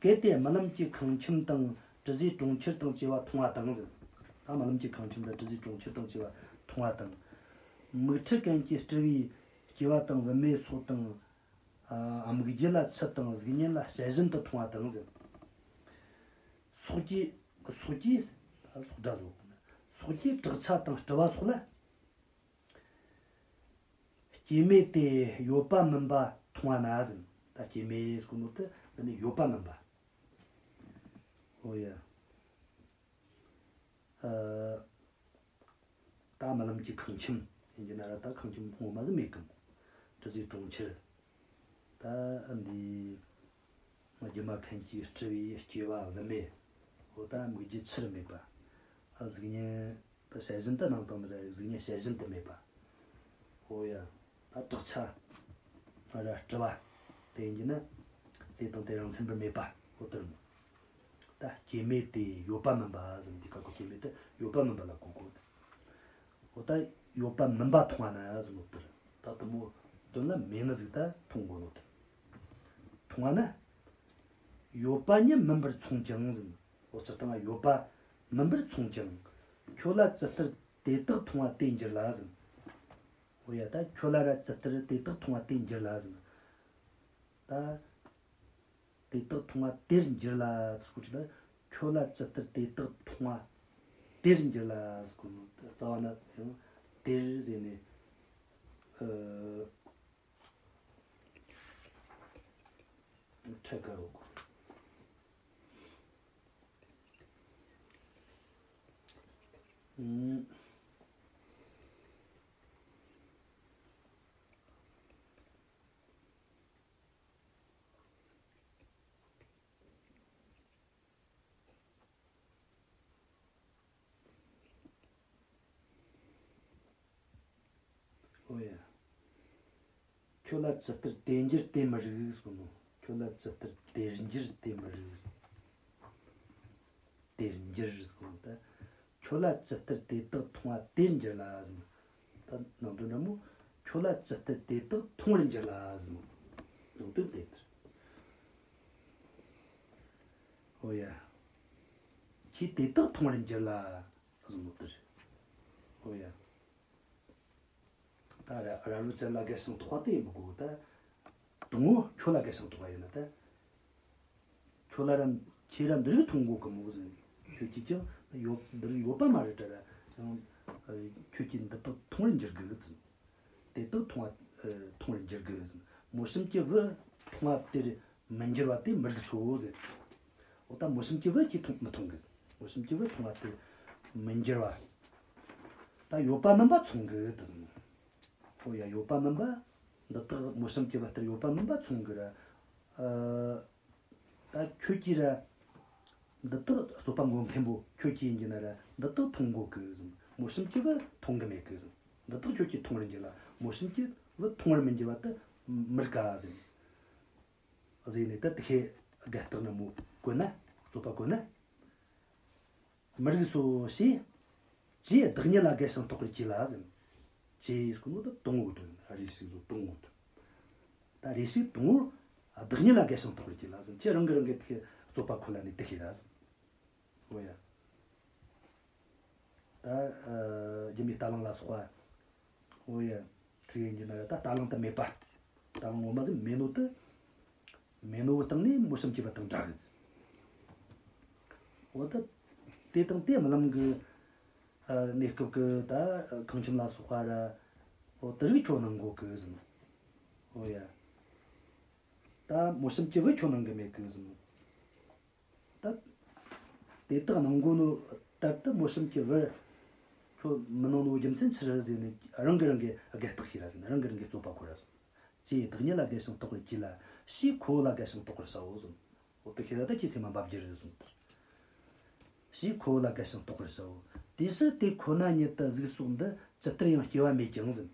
གལ་ཏེ་རྨི་ལམ་གྱི་ཁང་ཁྱིམ་དང་། དྲི་ཟའི་གྲོང་ཁྱེར་དང་བཅས་པ་མཐོང་བ་དང་ཟེར། ད་རྨི་ལམ་གྱི་ཁང་ཁྱིམ་དང་དྲི་ཟའི་གྲོང་ཁྱེར་དང་བཅས་པ་མཐོང་བ་དང་། མིག་འཕྲུལ་ཅན་གྱིས་སྤྲུལ་པའི་སྐྱེ་བ་དང་བུད་མེད་སོགས་དང་། ཨ། སྨིག་རྒྱུ་ལ་ཆུ་དང་། གཟུགས་བརྙན་ལ་བྱད་བཞིན་དུ་མཐོང་བ་དང་ཟེར། སོགས་ཀྱིས། སོགས་ཀྱིས། སོགས་སྒྲ་བཟོ། སོགས་ཀྱིས་བྲག་ཆ་དང་སྤྲུལ་པ་སོགས་ལ། སྐྱེ་མེད་དེ་ཡོད་པ་མིན་པ་མཐོང་བ་ན་ཟེར། ད་སྐྱེ་མེད་ཟེར་གོ་ནོ་དེ་ནི་ཡོད་པ་མིན་པ། འོ་ཡ། ཨ། ད་རྨི་ལམ་གྱི་ཁང་ཁྱིམ་ཡིན་གྱི་ན་ར། ད་ཁང་ཁྱིམ་ངོ་མ་ཟིག་མེད་གི་མོ། དྲི་ཟའི་གྲོང་ཁྱེར། ད་འདི་སྒྱུ་མ་མཁན་གྱིས་སྤྲུལ་པའི་སྐྱེ་བ་བུད་མེད། འོ་ད་སྨིག་རྒྱུ་ཆུར་མེད་པ། ཨ། གཟུགས་བརྙན་ད་བྱད་བཞིན་དུ་སྣང་བཏང་ནི་རེད། གཟུགས་བརྙན་བྱད་བཞིན་དུ་མེད་པ། འོ་ཡ། ད་བྲག་ཆ་ར་སྤྲུལ་པ་དེ་ཡིན་གྱི་ན། དེ་དང་དེ་རང་མཚན་པར་མེད་པ། འོ་དེ་རེད་མོ། ད་སྐྱེ་མེད་དེ་ཡོད་པ་མིན་པ་ཟེར་ནས། དེ་ཀ་གོ་སྐྱེ་མེད་དེ་ཡོད་པ་མིན་པ་ལ་གོ་དགོས། འོ་ད་ཡོད་པ་མིན་པ་མཐོང་བ་ན་ཟེར་ནོ་དེ་རེད། ད་དེ་མོ་དོན་ལ་མེད་ནི་ཟིག་ད་མཐོང་དགོས་ནོ་དེ། མཐོང་བ་ན། ཡོད་པ་ཉིད་མིན་པར་མཚུངས་ཀྱང་ཟེར། འོ་སྤྱིར་བཏང་ཡོད་པ་མིན་པར་མཚུངས་ཀྱང་། ཁྱོད་ལ་ཇི་ལྟར་དེ་དག་མཐོང་བ་དེར་འགྱུར་ལ་ཟེར། འོ་ཡ། ད་ཁྱོད་ལ་ར་ཇི་ལྟར་དེ་དག་མཐོང་བ་དེར་འགྱུར་ལ་ཟེར། ད་དེ་དག་མཐོང་བ་དེར་འགྱུར་ལ་ཟེར་གོ་དུས་ལ། ཁྱོད་ལ་ཇི་ལྟར་དེ་དག་མཐོང་བ་དེར་འགྱུར་ལ་ཟེར་གོ་ནོ། རྩ་བ་ན་ཡང་དེར་ཟེར་ནས། ཨ། ཁྲལ་དཀའ་གོ། ཨུམ། འོ་ཡ། ཁྱོད་ལ་ཇི་ལྟར་དེར་འགྱུར་དེ་མི་རིགས་ཟེར་གོ་ནོ། ཁྱོད་ལ་ཇི་ལྟར་དེར་འགྱུར་དེ་མི་རིགས། དེར་འགྱུར་ཟེར་གོ་ནོ་ད། ཁྱོད་ལ་ཇི་ལྟར་དེ་དག་མཐོང་བ་དེར་འགྱུར་ལ་ཟེར་ནོ། ད་ནང་དོན་འདྲ་མོ། ཁྱོད་ལ་ཇི་ལྟར་དེ་དག་མཐོང་བར་འགྱུར་ལ་ཟེར་ནོ། ནང་དོན་དེ་ལྟར། འོ་ཡ། ཁྱོས་དེ་དག་མཐོང་བར་འགྱུར་ལ་ཟེར་ནོ་དེ་རེད། འོ་ཡ། ད་ར་རབ་རིབ་ཅན་ལ་རྒལ་ཞིང་རྟོགས་པ་དེ་ཡིན་མི་དགོས་གི། ད་དང་པོ་ཁྱོད་ལ་རྒལ་ཞིང་རྟོགས་པ་ཡིན་ན། ད་ཁྱོད་ལ་ར། ཁྱོས་ར་འདི་རིགས་མཐོང་གོ་གི་མོ་ཟེར། ཁྱོད་ཀྱིས་ཀྱང་ཡོད། འདི་རིགས་ཡོད་པ་མ་རེད་དྲ་ར། ཡང་ཁྱོད་ཀྱིས་འདི་དག་མཐོང་བར་འགྱུར་གི་ཟེར། དེ་དག་མཐོང་བ། ཨ། མཐོང་བར་འགྱུར་གི་ཟེར། མོ་གཤམ་གྱི་བུ་མཐོང་བ་དེར་མི་འགྱུར་བ་དེ་མི་རིགས་སོ་ཟེར། འོ་ད་མོ་གཤམ་གྱི་བུ་ཁྱོས་མཐོང་། མི་མཐོང་གི་ཟེར། མོ་གཤམ་གྱི་བུ་མཐོང་བ་དེ་མི་འགྱུར་བ། ད་ཡོད་པ་མིན་པ་མཚུངས་གི་དེ་ཟེར། འོ་ཡ། ཡོད་པ་མིན་པ་ འདི་དག་མོ་གཤམ་གྱི་བུ་ལྟར་ཡོད་པ་མིན་པ་མཚུངས་གི་ར། ཨ། ད་ཁྱོད་ཀྱིས་ར། འདི་དག་རྩོད་པ་འགོད་མཁན་པོ་ཁྱོད་ཀྱིས་ཡིན་གྱི་ན་ར་འདི་དག་མཐོང་གོ་གི་ཟེར། མོ་གཤམ་གྱི་བུ་མཐོང་གི་མེད་གི་ཟེར། འདི་དག་ཁྱོད་ཀྱིས་མཐོང་རུ་འགྱུར་ལ་མོ་གཤམ་གྱི་བུ་མཐོང་རུ་མི་འགྱུར་བ་དེ་མི་རིགས་ག་ཟེར། ཟེར་ནས་ད་དེ་ཁའི་རྒྱལ་རྟགས་ན་མོ་བཀོད་ན། རྩོད་པ་བཀོད་ན། མི་རིགས་སོ་ཞེས། ཅེས་བདག་ཉིད་ལ་དགའ་ཞིང་རྟོགས་པར་གྱིས་ལ་ཟེར། ཅེས་ཟེར་གོ་ནོ་ད་དང་པོ་དོན་རེ་ཞིག་བཟོ་དང་པོ་དོན། ད་རེ་ཞིག་དང་པོར་བདག་ཉིད་ལ་དགའ་ཞིང་རྟོགས་པར་གྱིས་ལ་ཟེར། ཁྱེད་རང་གིས་རང་གི་དེ་རྩོད་པ་ཁོ་ལ་ནི་དེ་ཤེས་ར་ཟེར། འོ་ཡ། ད་ཨ་སྒྱུ་མའི་རྟ་གླང་ལ་སོགས་པ། འོ་ཡ། ཁྲིད་ཡིན་གྱི་ན་ར་ད་རྟ་གླང་དེ་མེད་པ། རྟ་གླང་ངོ་མ་ཟིག་མེད་ནོ་དེ། མེད་ནོ་བོ་སྟེང་ནས་མོ་གཤམ་གྱི་བུ་དང་འདྲ་གི་ཟེར། འོ་ད། དེ་དང་དེ་རྨི་ལམ་གྱི་ཨ་གནས་སྐབས་ཀྱི་ད་ཁང་ཁྱིམ་ལ་སོགས་པ་ར། འོ་དེ་རིགས་ཁྱོད་སྣང་གོ་གི་ཟེར། འོ་ཡ། ད་མོ་གཤམ་གྱི་བུ་ཁྱོད་སྣང་གི་མེད་གི་ཟེར། ད་དེ་དག་སྣང་གོ་ནོ་ལྟར་དུ་མོ་གཤམ་གྱི་བུ་ཁྱོད་མི་སྣང་ནོ་རྒྱུ་མཚན་ཆི་རེད་ཟེར་ནས་རང་གིས་རང་གི་རྒྱལ་རྟགས་ཤེས་ར་ཟེར། རང་གིས་རང་གི་རྩོད་པ་ཁོ་ར་ཟེར། ཅེས་བདག་ཉིད་ལ་དགའ་ཞིང་རྟོགས་པར་གྱིས་ལ། ཞེས་ཁོ་བོ་ལ་དགའ་ཞིང་རྟོགས་པར་བྱའོ་ཟེར། འོ་དེ་ཤེས་ར་ད་ཁྱེད་སེམས་མ་འབབ་རྒྱུ་རེད་ཟེར། ཞེས་ཁོ་བོ་ལ་དགའ་ཞིང་རྟོགས་པར་བྱའོ། དེ་ཕྱིར་དེ་ཁོ་ན་ཉིད་དུ་གཟུགས་སོགས་འདི་ཇི་ལྟར་ཡང་སྐྱེ་བ་མེད་ཀྱང་ཟེར།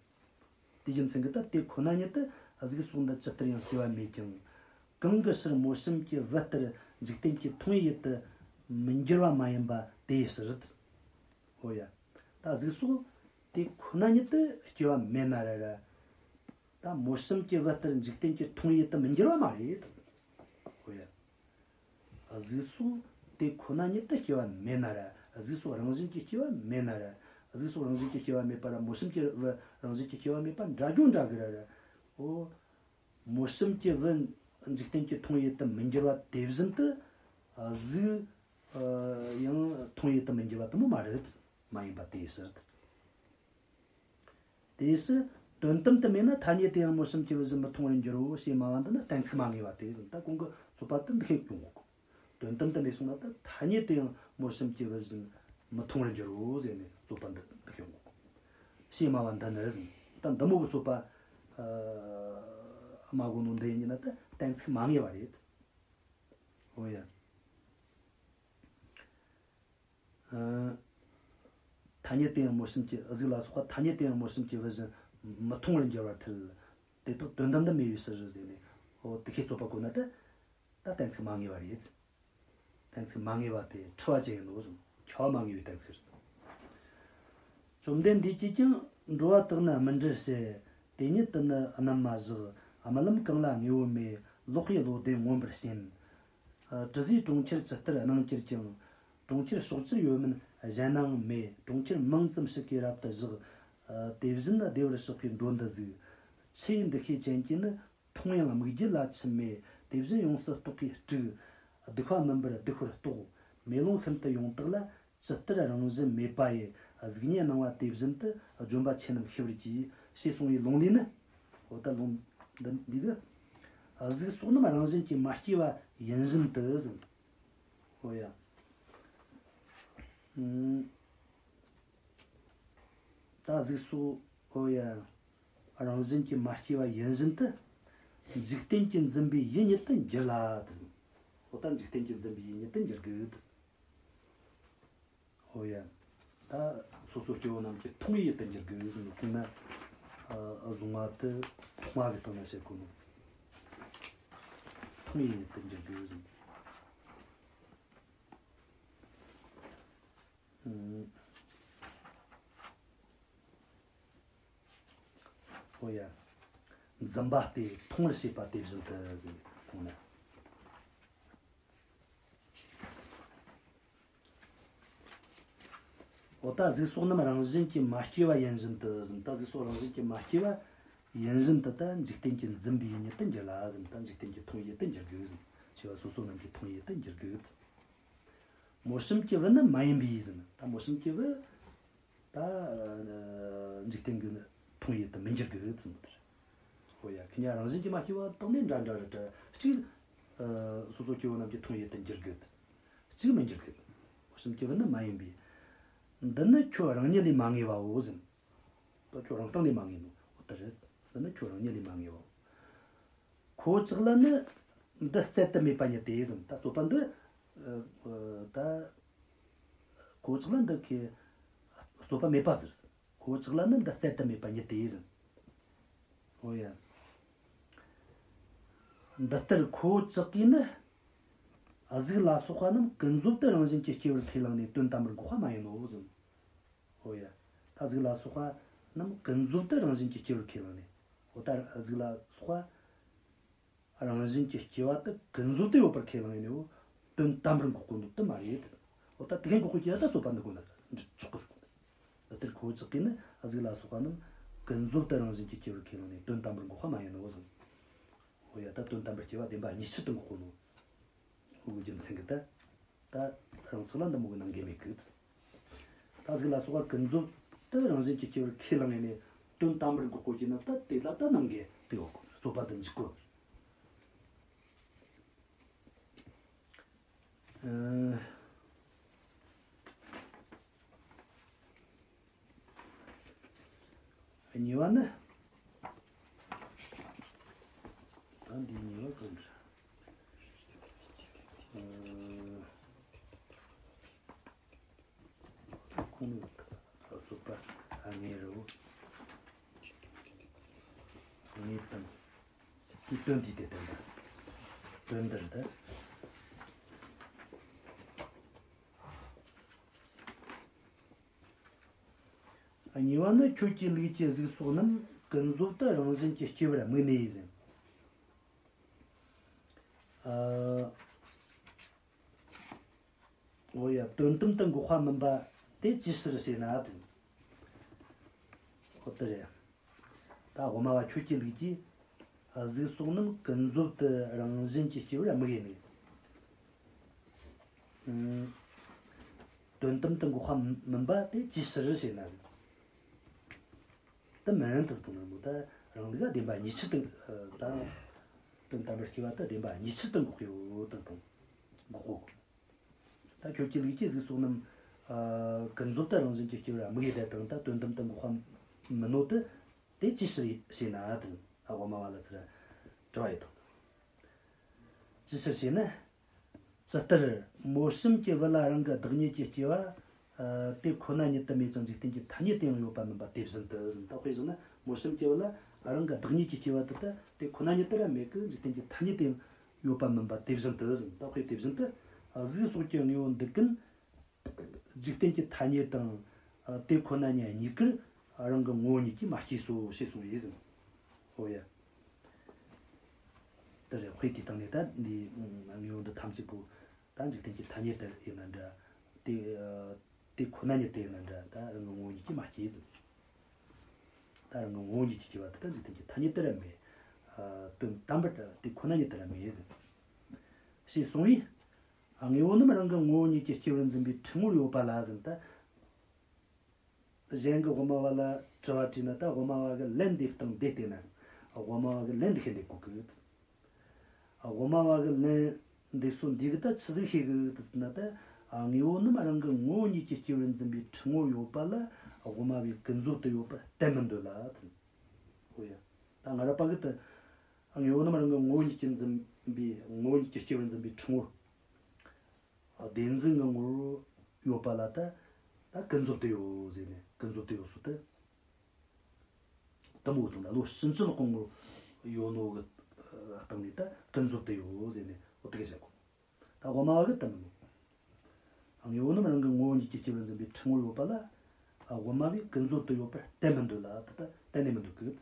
དེ་རྒྱུ་མཚན་གྱིས་ད་དེ་ཁོ་ན་ཉིད་དུ་གཟུགས་སོགས་འདི་ཇི་ལྟར་ཡང་སྐྱེ་བ་མེད་ཀྱང་། གང་གི་ཕྱིར་མོ་གཤམ་གྱི་བུ་ལྟར་འཇིག་རྟེན་གྱི་མཐོང་བའི་ཡུལ་དུ་མི་འགྱུར་བ་མ་ཡིན་པ་དེའི་ཕྱིར། འོ་ཡ། ད་གཟུགས་སོགས་དེ་ཁོ་ན་ཉིད་དུ་སྐྱེ་བ་མེད་ན་ར་ར། ད་མོ་གཤམ་གྱི་བུ་ལྟར་འཇིག་རྟེན་གྱི་མཐོང་བའི་ཡུལ་དུ་མི་འགྱུར་བ་མ་རེད། འོ་ཡ། གཟུགས་སོགས་དེ་ཁོ་ན་ཉིད་དུ་སྐྱེ་བ་མེད་ན་ར། གཟུགས་སོགས་རང་བཞིན་གྱིས་སྐྱེ་བ་མེད་ན་ར། གཟུགས་སོགས་རང་བཞིན་གྱིས་སྐྱེ་བ་མེད་པ་ར་མོ་གཤམ་གྱི་བུ་རང་བཞིན་གྱིས་སྐྱེ་བ་མེད་པ་འདྲ་རྒྱུ་འདྲ་གི་ར་ར། འོ། མོ་གཤམ་གྱི་བུ་འཇིག་རྟེན་གྱི་མཐོང་བའི་ཡུལ་དུ་མི་འགྱུར་བ་དེ་བཞིན་དུ། གཟུགས་ཡང་མཐོང་བའི་ཡུལ་དུ་མི་འགྱུར་བ་དེ་མོ་མ་རེད། མ་ཡིན་པ་དེའི་ཕྱིར། དེའི་ཕྱིར་དོན་དམ་དུ་མེད་ན་ཐ་སྙད་དུ་ཡང་མོ་གཤམ་གྱི་བུ་བཞིན་མི་མཐོང་བར་འགྱུར་རོ་ཞེས་སྨྲ་བ་འདི་ནི་གཏན་ཚིགས་མ་ངེས་པ་སྟེ་ཟེར། ད་གོང་གི་རྩོད་པ་དེ་འདི་ཤེས་གྱོང་གོ། དོན་དམ་དུ་མེད་སོང་ན་ད་ཐ་སྙད་དུ་ཡང་མོ་གཤམ་གྱི་བུ་བཞིན་མི་མཐོང་བར་འགྱུར་རོ་ཟེར་ནས་རྩོད་པ་འདི་འདི་ཤེས་གྱོང་གོ། ཞེས་སྨྲ་བ་འདི་ནི་ཟེར། ད་འདི་མོ་གི་རྩོད་པ་སྨྲ་གོ་ནོ་འདི་ཡིན་ན་ད་གཏན་ཚིགས་མ་ངེས་པ་རེད། འོ་ཡ། ཨ། ཐ་སྙད་དུ་ཡང་མོ་གཤམ་གྱི་གཟུགས་ལ་སོགས་པ་ཐ་སྙད་དུ་ཡང་མོ་གཤམ་གྱི་བུ་བཞིན་མི་མཐོང་བར་འགྱུར་བར་ཐལ། དེ་དག་དོན་དམ་དུ་མེད་པའི་ཕྱིར་ཟེར་ནས། འོ་དེ་ཁའི་རྩོད་པ་བཀོད་ན་ད། ད་གཏན་ཚིགས་མ་ངེས་པ་རེད། གཏན་ཚིགས་མ་ངེས་པ་དེ་འཁྲུལ་བ་ཅན་ཡིན་ནོ་གསུངས། ཁྱབ་པ་མ་ངེས་པའི་གཏན་ཚིགས་རེད། བཅོམ་ལྡན་འདས་ཀྱིས་ཀྱང་འགྲོ་བ་དག་ནི་སྨིན་འབྲས་བྱེད། དེ་ཉིད་དུ་ནི་རྣམ་མ་བཞག། རྨི་ལམ་གང་ལ་དངོས་པོ་མེད། ལོག་པའི་བློ་ལྡན་མངོན་པར་ཞེན། ཨ། དྲི་ཟའི་གྲོང་ཁྱེར་ཇི་ལྟར་སྣང་གྱུར་ཀྱང་། གྲོང་ཁྱེར་ཕྱོགས་བཅུར་ཡོད་མིན་གཞན་ནའང་མེད། གྲོང་ཁྱེར་མིང་ཙམ་ཞིག་གིས་རབ་ཏུ་བཞག། ཨ། དེ་བཞིན་བདེ་བར་གཤེགས་པའི་མདོ་འདི་གཟིགས། ཆུ་ཡི་འདུ་ཤེས་ཅན་གྱིས་ནི། མཐོང་ཡང་སྨིག་རྒྱུ་ལ་ཆུ་མེད། དེ་བཞིན་ཡོངས་སུ་རྟོག་གེའི་དྲུག། སྡུག་པ་མིན་པར་སྡུག་པར་རྟོག། མེ་ལོང་ཤིན་ཏུ་ཡོངས་དག་ལ། ཇི་ལྟར་རང་བཞིན་མེད་པ་ཡི། གཟུགས་བརྙན་སྣང་བ་དེ་བཞིན་དུ། ལྗོན་པ་ཆུ་རྣམས་ཤེས་པར་གྱིས། ཞེས་གསུངས་པའི་ལུང་ལས་ནི། འོ་ད་ལུང་འདི་འདི་གི། གཟུགས་སོགས་རྣམས་རང་བཞིན་གྱིས་མ་སྐྱེས་པ་ཡིན་བཞིན་དུ་ཟེར། འོ་ཡ། ཨུམ། ད་གཟུགས་སོགས། འོ་ཡ། རང་བཞིན་གྱིས་མ་སྐྱེས་པ་ཡིན་བཞིན་དུ། འཇིག་རྟེན་གྱིས་འཛིན་པའི་ཡུལ་ཉིད་དུ་འགྱུར་ལ། འོ་ད་འཇིག་རྟེན་གྱིས་འཛིན་པའི་ཡུལ་ཉིད་དུ་འགྱུར་དགོས། འོ་ཡ། ད་སོ་སོ་སྐྱེ་བོ་རྣམས་ཀྱི་མཐོང་བའི་ཡུལ་དུ་འགྱུར་དགོས་ཟེར་ནས་གོང་ན། ཨ། གཟུང་བ་དེ་མཐོང་བ་གི་སྟེང་ན་བཤད་དགོས་ནོ། མཐོང་བའི་ཡུལ་དུ་འགྱུར་དགོས་ཟེར། ཨུམ། འོ་ཡ། འཛིན་པ་སྟེ་མཐོང་བར་བྱེད་པ་དེ་བཞིན་དུ་ཟེར་གོང་ན། འོ་ད་གཟུགས་སོགས་རྣམས་རང་བཞིན་གྱིས་མ་སྐྱེས་པ་ཡིན་བཞིན་དུ་ཟེར། ད་གཟུགས་སོགས་རང་བཞིན་གྱིས་མ་སྐྱེས་པ་ཡིན་བཞིན་དུ་ད་འཇིག་རྟེན་གྱིས་འཛིན་པའི་ཡུལ་ཉིད་དུ་འགྱུར་ལ་ཟེར། ད་འཇིག་རྟེན་གྱིས་མཐོང་བའི་ཡུལ་དུ་འགྱུར་དགོས་ཟེར། སྐྱེ་བོ་སོ་སོ་རྣམས་ཀྱིས་མཐོང་བའི་ཡུལ་དུ་འགྱུར་དགོས། མོ་གཤམ་གྱི་བུ་ནི་མ་ཡིན་པའི་ཟེར། ད་མོ་གཤམ་གྱི་བུ། ད་འཇིག་རྟེན་གྱིས་མཐོང་བའི་ཡུལ་དུ་མི་འགྱུར་གི་ཟེར་ནོ་དེ་རེད། འོ་ཡ། ཁི་གཉིས་རང་བཞིན་གྱིས་མ་སྐྱེས་པ་དང་ནི་འདྲ་འདྲ་རེད་དྲ། གཅིག་ཨ། སོ་སོ་སྐྱེ་བོ་རྣམས་ཀྱིས་མཐོང་བའི་ཡུལ་དུ་འགྱུར་གི། གཅིག་མི་འགྱུར་གི། མོ་གཤམ་གྱི་བུ་ནི་མ་ཡིན་པའི། འདི་ནི་ཁྱོད་རང་ཉིད་ལས་མ་ངེས་པའོ་ཟེར། ད་ཁྱོད་རང་སྟེང་ནས་མ་ངེས་ནོ། འོ་དེ་རེད། འདི་ནི་ ཁྱོད་རང་ཉིད་ལས་མ་ངེས་པ། ཁོ་བོ་ཅག་ལ་ནི་འདི་རྩལ་དུ་མེད་པ་ཉིད་དེ་ཟེར། ད་རྩོད་པ་འདི། ཨ། ཨ། ད་ཁོ་བོ་ཅག་ལ་འདི་ཁོ་རྩོད་པ་མེད་པ་ཟེར། ཁོ་བོ་ཅག་ལ་ནི་འདི་རྩལ་དུ་མེད་པ་ཉིད་དེ་ཟེར། འོ་ཡ། འདི་ལྟར་ཁོ་བོ་ཅག་གིས་ནི། གཟུགས་ལ་སོགས་པ་རྣམས་ཀུན་རྫོབ་ཏུ་རང་བཞིན་གྱིས་སྐྱེ་བར་ཁས་བླངས་ནས་དོན་དམ་པར་འགོག་པ་མ་ཡིན་ནོ་ཟེར། འོ་ཡ། ད་གཟུགས་ལ་སོགས་པ་རྣམས་ཀུན་རྫོབ་ཏུ་རང་བཞིན་གྱིས་སྐྱེ་བར་ཁས་བླངས་ནས། འོ་ད་གཟུགས་ལ་སོགས་པ་རང་བཞིན་གྱིས་སྐྱེ་བ་དེ་ཀུན་རྫོབ་ཏུ་ཡོད་པར་ཁས་བླངས་ནས། འོ་དོན་དམ་པར་འགོག་གོ་ནོ་དེ་མ་རེད། འོ་ད་དེ་ཁས་འགོག་གོ་ཀྱི་ཡ་ད་རྩོད་པ་འདི་གོ་ན་འགྲིག་ཆོག་གི་སོང་། དེ་ལྟར་ཁོ་བོ་ཅག་གིས་ནི་གཟུགས་ལ་སོགས་པ་རྣམས་ཀུན་རྫོབ་ཏུ་རང་བཞིན་གྱིས་སྐྱེ་བར་ཁས་བླངས་ནས་དོན་དམ་པར་འགོག་པ་མ་ཡིན་ནོ་ཟེར། འོ་ཡ། ད་དོན་དམ་པར་སྐྱེ་བ་བདེན་པ་གཉིས་ཆར་དུ་འགོག་གོ་ནོ། འོ་གི་རྒྱུ་མཚན་གྱིས་ད། ད་རང་ཚུགས་ལ་འདི་མོ་གི་ནང་འགལ་མེད་གི། ད་གཟུགས་ལ་སོགས་པ་ཀུན་རྫོབ་ཏུ་རང་བཞིན་གྱིས་སྐྱེ་བར་ཁས་བླངས་ནས་དོན་དམ་པར་འགོག་གོ་ཀྱི་ན། ད་དེ་ལ་ད་ནང་འགལ་དེ་ཡོད་གོ། རྩོད་པ་དེ་འཇིག་གོ། ཨ། གཉིས་པ་ནི། ད་འདི་གཉིས་པ་གང་རེད། ཨ། ཁོང་རྩོད་པ་ཨ་ནི་རུ། ངེས་དང་། དེའི་དོན་འདི་དེ་བསྟན་པ། དོན་འདིར་ད། གཉིས་པ་ནི། ཁྱོད་ཀྱི་ལུགས་ཀྱི་གཟུགས་སོགས་རྣམས་ཀུན་རྫོབ་ཏུ་རང་བཞིན་གྱིས་སྐྱེ་བར་དམིགས་ནས་ཟེར། ཨ། འོ་ཡ། དོན་དམ་དུ་འགོག་པ་མིན་པ་དེ་ཅིའི་ཕྱིར་ཞེ་ན་དེ། འོ་དེ་རེད། ད་དབུ་མ་བ་ཁྱོད་ཀྱི་ལུགས་ཀྱིས་གཟུགས་སོགས་རྣམས་ཀུན་རྫོབ་ཏུ་རང་བཞིན་གྱིས་སྐྱེ་བར་དམིགས་ཡས་ནས། ཨ། དོན་དམ་དུ་འགོག་པ་མིན་པ་དེ་ཅིའི་ཕྱིར་ཞེ་ན། དེ་མིན་དུ་དང་ནི་མོ། ད་རང་ལུགས་ལ་བདེན་པ་གཉིས་ཆར་དུ། ད་དོན་དམ་པར་སྐྱེ་བ་དེ་བདེན་པ་གཉིས་ཆར་དུ་འགོག་ཡོད་དུ་དང་འགོག་གོ། ད་ཁྱོད་ཀྱི་ལུགས་ཀྱིས་གཟུགས་སོགས་རྣམས། ཨ། ཀུན་རྫོབ་ཏུ་རང་བཞིན་གྱིས་སྐྱེ་བར་དམིགས་ཡས་དེ་དང་། ད་དོན་དམ་དུ་འགོག་པ་མིན་ནོ་དེ། དེ་ཅིའི་ཕྱིར་ཞེ་ན་དེ། ཨ། དབུ་མ་བ་ལ་ཚུར་དྲི་བ་ཡེ་དང་། ཅིའི་ཕྱིར་ཞེ་ན། ཇི་ལྟར་མོ་གཤམ་གྱི་བུ་ལ་རང་གི་བདག་ཉིད་ཀྱིས་སྐྱེ་བ། ཨ། དེ་ཁོ་ན་ཉིད་དུ་མེད་ཅིང་འཇིག་རྟེན་གྱི་ཐ་སྙད་དུ་ཡང་ཡོད་པ་མིན་པ་དེ་བཞིན་དུ་ཟེར། ད་དཔེ་བཞག་ན་མོ་གཤམ་གྱི་བུ་ལ་རང་གི་བདག་ཉིད་ཀྱིས་སྐྱེ་བ་དེ་ད་དེ་ཁོ་ན་ཉིད་དུ་ར་མེད་གི། འཇིག་རྟེན་གྱི་ཐ་སྙད་དུ་ཡང་ཡོད་པ་མིན་པ་དེ་བཞིན་དུ་ཟེར། ད་དཔེ་དེ་བཞིན་དུ་གཟུགས་སོགས་ཀྱི་དངོས་པོ་འདི་ཀུན་འཇིག་རྟེན་གྱི་ཐ་སྙད་དང་། ཨ། དེ་ཁོ་ན་ཉིད་གཉིས་ཀར་རང་གི་ངོ་བོ་ཉིད་ཀྱིས་མ་སྐྱེས་སོ་ཞེས་གསུངས་པས་ཟེར། འོ་ཡ། དེ་རེད། དཔེ་དེ་སྟེང་ནས་ད་འདི་དངོས་པོ་འདི་ཐམས་ཅད་པོ་ད་འཇིག་རྟེན་གྱི་ཐ་སྙད་དེ་ཡིན་ན་འདྲ། དེ། ཨ། དེ་ཁོ་ན་ཉིད་དེ་ཡིན་ན་འདྲ། ད་རང་གི་ངོ་བོ་ཉིད་ཀྱིས་མ་སྐྱེས་ཟེར། ད་རང་གི་ངོ་བོ་ཉིད་ཀྱིས་སྐྱེ་བ་དེ་ད་འཇིག་རྟེན་གྱི་ཐ་སྙད་དུ་ར་མེད། ཨ། དོན་དམ་པར་དེ་ཁོ་ན་ཉིད་དུ་ར་མེད་ཟེར། ཞེས་གསུངས་པས། དངོས་པོ་རྣམས་རང་གི་ངོ་བོ་ཉིད་ཀྱིས་སྐྱེ་བར་འཛིན་པའི་འཁྲུལ་ངོར་ཡོད་པ་ལ་ཟེར། ད་གཞན་གྱིས་དབུ་མ་བ་ལ་དྲི་བ་དྲིས་ན། ད་དབུ་མ་བ་གི་ལན་འདེབས་སྟངས་འདི་བལྟས་ན། དབུ་མ་བ་གི་ལན་འདི་ཤེས་འདི་གོ་གི། དབུ་མ་བ་གི་ལན་འདེབས་སོ་འདི་གིས་ད་ཆི་ཟིག་ཤེས་གི་ཟེར་ན། ད་དངོས་པོ་རྣམས་རང་གི་ངོ་བོ་ཉིད་ཀྱིས་སྐྱེ་བར་འཛིན་པའི་འཁྲུལ་ངོར་ཡོད་པ་ལ་དབུ་མ་བས་ཀུན་རྫོབ་ཏུ་ཡོད་པར་བསྟན་མི་འདོད་ལ་ཟེར། འོ་ཡ། ད་ང་ར་པ་གི་ད་དངོས་པོ་རྣམས་རང་གི་ངོ་བོ་ཉིད་ཀྱིས་འཛིན་པའི། ངོ་བོ་ཉིད་ཀྱིས་སྐྱེ་བར་འཛིན་པའི་འཁྲུལ་ངོར། བདེན་འཛིན་གྱི་ངོར་ཡོད་པ་ལ་ད། ད་ཀུན་རྫོབ་ཏུ་ཡོད་ཟེར་ནས། ཀུན་རྫོབ་ཏུ་ཡོད་སོ་ད། དེ་མོ་དང་། ད་བློ་ཕྱིན་ཅི་ལོག་གི་ངོར་ཡོད་ནོ་གི་སྟེང་ནས་ད་ཀུན་རྫོབ་ཏུ་ཡོད་ཟེར་ནས། འོ་དེ་གི་བཤད་གོ། ད་དབུ་མ་བ་གི་ད་མིན་ནོ། དངོས་པོ་རྣམས་རང་གི་ངོ་བོ་ཉིད་ཀྱིས་སྐྱེ་བར་འཛིན་པའི་འཁྲུལ་ངོར་ཡོད་པ་ལ་དབུ་མ་བས་ཀུན་རྫོབ་ཏུ་ཡོད་པར་བསྟན་མི་འདོད་ལ། ད་ད་གཏན་ནས་མི་འདོད་གི།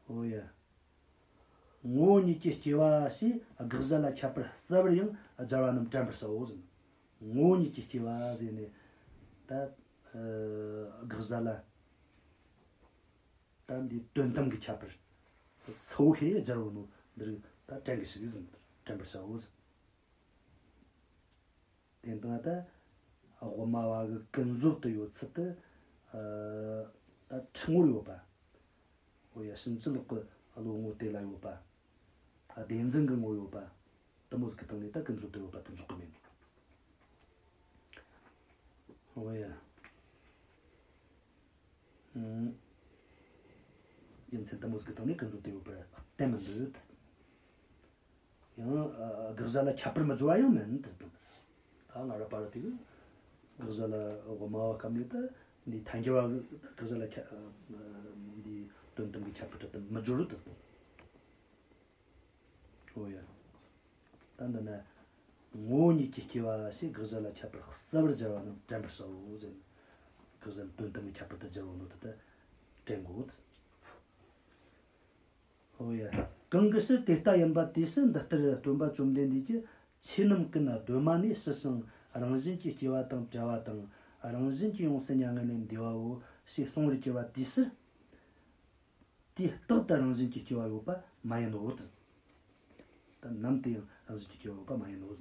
འོ་ཡ། ངོ་བོ་ཉིད་ཀྱིས་སྐྱེ་བ་ཞེས་དགག་བྱ་ལ་ཁྱད་པར་གསལ་བར་ཡང་སྦྱར་བ་རྣམས་དྲན་པར་བྱའོ་ཟེར། ངོ་བོ་ཉིད་ཀྱིས་སྐྱེ་བ་ཟེར་ནས་ད། ཨ། དགག་བྱ་ལ། ད་འདི་དོན་དམ་གྱི་ཁྱད་པར་གསལ་བོ་ཞིག་སྦྱར་བ་ནོ་འདིར་ད་དྲན་གི་ཞིག་ཟེར། དྲན་པར་བྱའོ་ཟེར། དེ་དང་ད་དབུ་མ་བ་གི་ཀུན་རྫོབ་ཏུ་ཡོད་ཚུལ་དེ། ཨ། ད་འཁྲུལ་ངོར་ཡོད་པ། འོ་ཡ། ཕྱིན་ཅི་ལོག་གི་བློ་ངོ་དེ་ལ་ཡོད་པ། ཨ། བདེན་འཛིན་གྱི་ངོར་ཡོད་པ། དེ་མོ་ཟིག་གི་སྟེང་ནས་ད་ཀུན་རྫོབ་ཏུ་ཡོད་པ་དེ་འཇོག་གི་མེད། འོ་ཡ། ཨང་། རྒྱུ་མཚན་དེ་མོ་ཟིག་གི་སྟེང་ནས་ཀུན་རྫོབ་ཏུ་ཡོད་པར་བསྟན་མི་འདོད། ཡང་ཨ་དགག་བྱ་ལ་ཁྱད་པར་མི་སྦྱོར་བ་ཡང་མིན་ཏེ་ཟེར། ད་ང་ར་པ་ར་དེ་གིས་དགག་བྱ་ལ་དབུ་མ་བ་སྐབས་ནས་ད་འདི་ཐལ་འགྱུར་བ་གིས་ད་དགག་བྱ་ལ་ཁྱད་ཨ་འདི་དོན་དམ་གྱི་ཁྱད་པར་དེ་མི་སྦྱོར་རོ་ཏེ་ཟེར། ཨོ་ཡ། ད་འདི་ན་ངོ་བོ་ཉིད་ཀྱི་སྐྱེ་བ་ཞེས་དགག་བྱ་ལ་ཁྱད་པར་གསལ་བར་སྦྱར་བ་རྣམས་དྲན་པར་བྱའོ་ཟེར། དགག་བྱ་ལ་དོན་དམ་གྱི་ཁྱད་པར་དུ་སྦྱར་བ་ནོ་ད་ལྟ་དྲན་དགོས། ཨོ་ཡ། གང་གི་ཕྱིར་དེ་ལྟ་ཡིན་པ་དེའི་ཕྱིར་འདི་ལྟར་སྟོན་པ་བཅོམ་ལྡན་འདས་ཀྱིས་ཆོས་རྣམས་ཀུན་གདོད་མ་ནས་ཞི་ཞིང་རང་བཞིན་གྱིས་སྐྱེ་བ་དང་བྲལ་བ་དང་རང་བཞིན་གྱིས་ཡོངས་སུ་མྱ་ངན་ལས་འདས་པའོ་ཞེས་གསུངས་པར་གྱུར་པ་དེའི་ཕྱིར། དེས་རྟག་ཏུ་རང་བཞིན་གྱིས་སྐྱེ་བ་ཡོད་པ་མ་ཡིན་ནོ། ད་ནམ་དུ་ཡང་རང་བཞིན་གྱིས་སྐྱེ་བ་ཡོད་པ་མ་ཡིན་ནོ།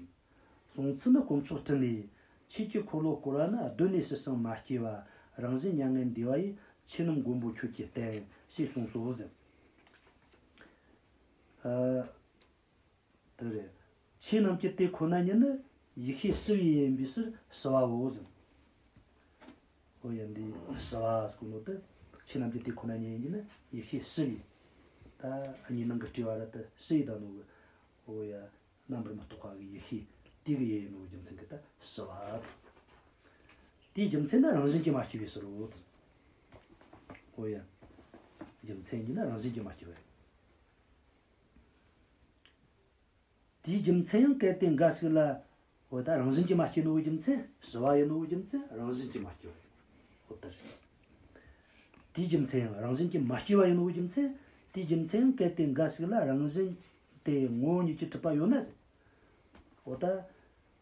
གསུངས་ཚུལ་ནི་དཀོན་མཆོག་སྤྲིན་ལས། ཆོས་ཀྱི་འཁོར་ལོ་བསྐོར་བ་ནི་གདོད་ནས་ཞི་ཞིང་མ་སྐྱེས་པ་རང་བཞིན་མྱ་ངན་འདས་པ་ཡི་ཆོས་རྣམས་མགོན་པོ་ཁྱོད་ཀྱིས་བསྟན་ཞེས་གསུངས་སོ་ཟེར། ཨ། དེ་རེད། ཆོས་རྣམས་ཀྱི་དེ་ཁོ་ན་ཉིད་ནི་ཡེ་ཤེས་ཞི་བའི་ཡུལ་ཡིན་པའི་ཕྱིར་ཞི་བའོ་ཟེར། ཨོ་ཡ། འདི་ཞི་བ་ཟེར་གོ་ནོ་དེ་ཆོས་རྣམས་ཀྱི་དེ་ཁོ་ན་ཉིད་ཡིན་གྱི་ནི་ཡེ་ཤེས་ཞི་བའི། ད་གཉིས་སྣང་གི་སྤྲོས་པ་ར་དེ་ཞི་བའི་ད་ནོ་གི། ཨོ་ཡ། རྣམ་པར་མི་རྟོག་པ་གི་ཡེ་ཤེས་དེ་གི་ཡུལ་ཡིན་ནོ་རྒྱུ་མཚན་གྱིས་ད་ཞི་བ། དེའི་རྒྱུ་མཚན་ནི་རང་བཞིན་གྱིས་མ་སྐྱེས་པའི་ཕྱིར་རོ། ཨོ་ཡ། རྒྱུ་མཚན་གྱིས་ནི་རང་བཞིན་གྱིས་མ་སྐྱེས་པ་རེད། དེའི་རྒྱུ་མཚན་ཡང་གལ་ཏེ་འགའ་ཞིག་ལ། འོ་ད་རང་བཞིན་གྱིས་མ་སྐྱེས་ནོ་གི་རྒྱུ་མཚན། ཞི་བ་ཡིན་ནོ་གི་རྒྱུ་མཚན་རང་བཞིན་གྱིས་མ་སྐྱེས་པ་རེད། འོ་ད་རེད། དེའི་རྒྱུ་མཚན་ཡང་རང་བཞིན་གྱིས་མ་སྐྱེས་པ་ཡིན་ནོ་གི་རྒྱུ་མཚན། དེའི་རྒྱུ་མཚན་ཡང་གལ་ཏེ་འགའ་ཞིག་ལ་རང་བཞིན་དེ་ངོ་བོ་ཉིད་ཀྱིས་གྲུབ་པ་ཡོད་ན་ཟེར། འོ་ད་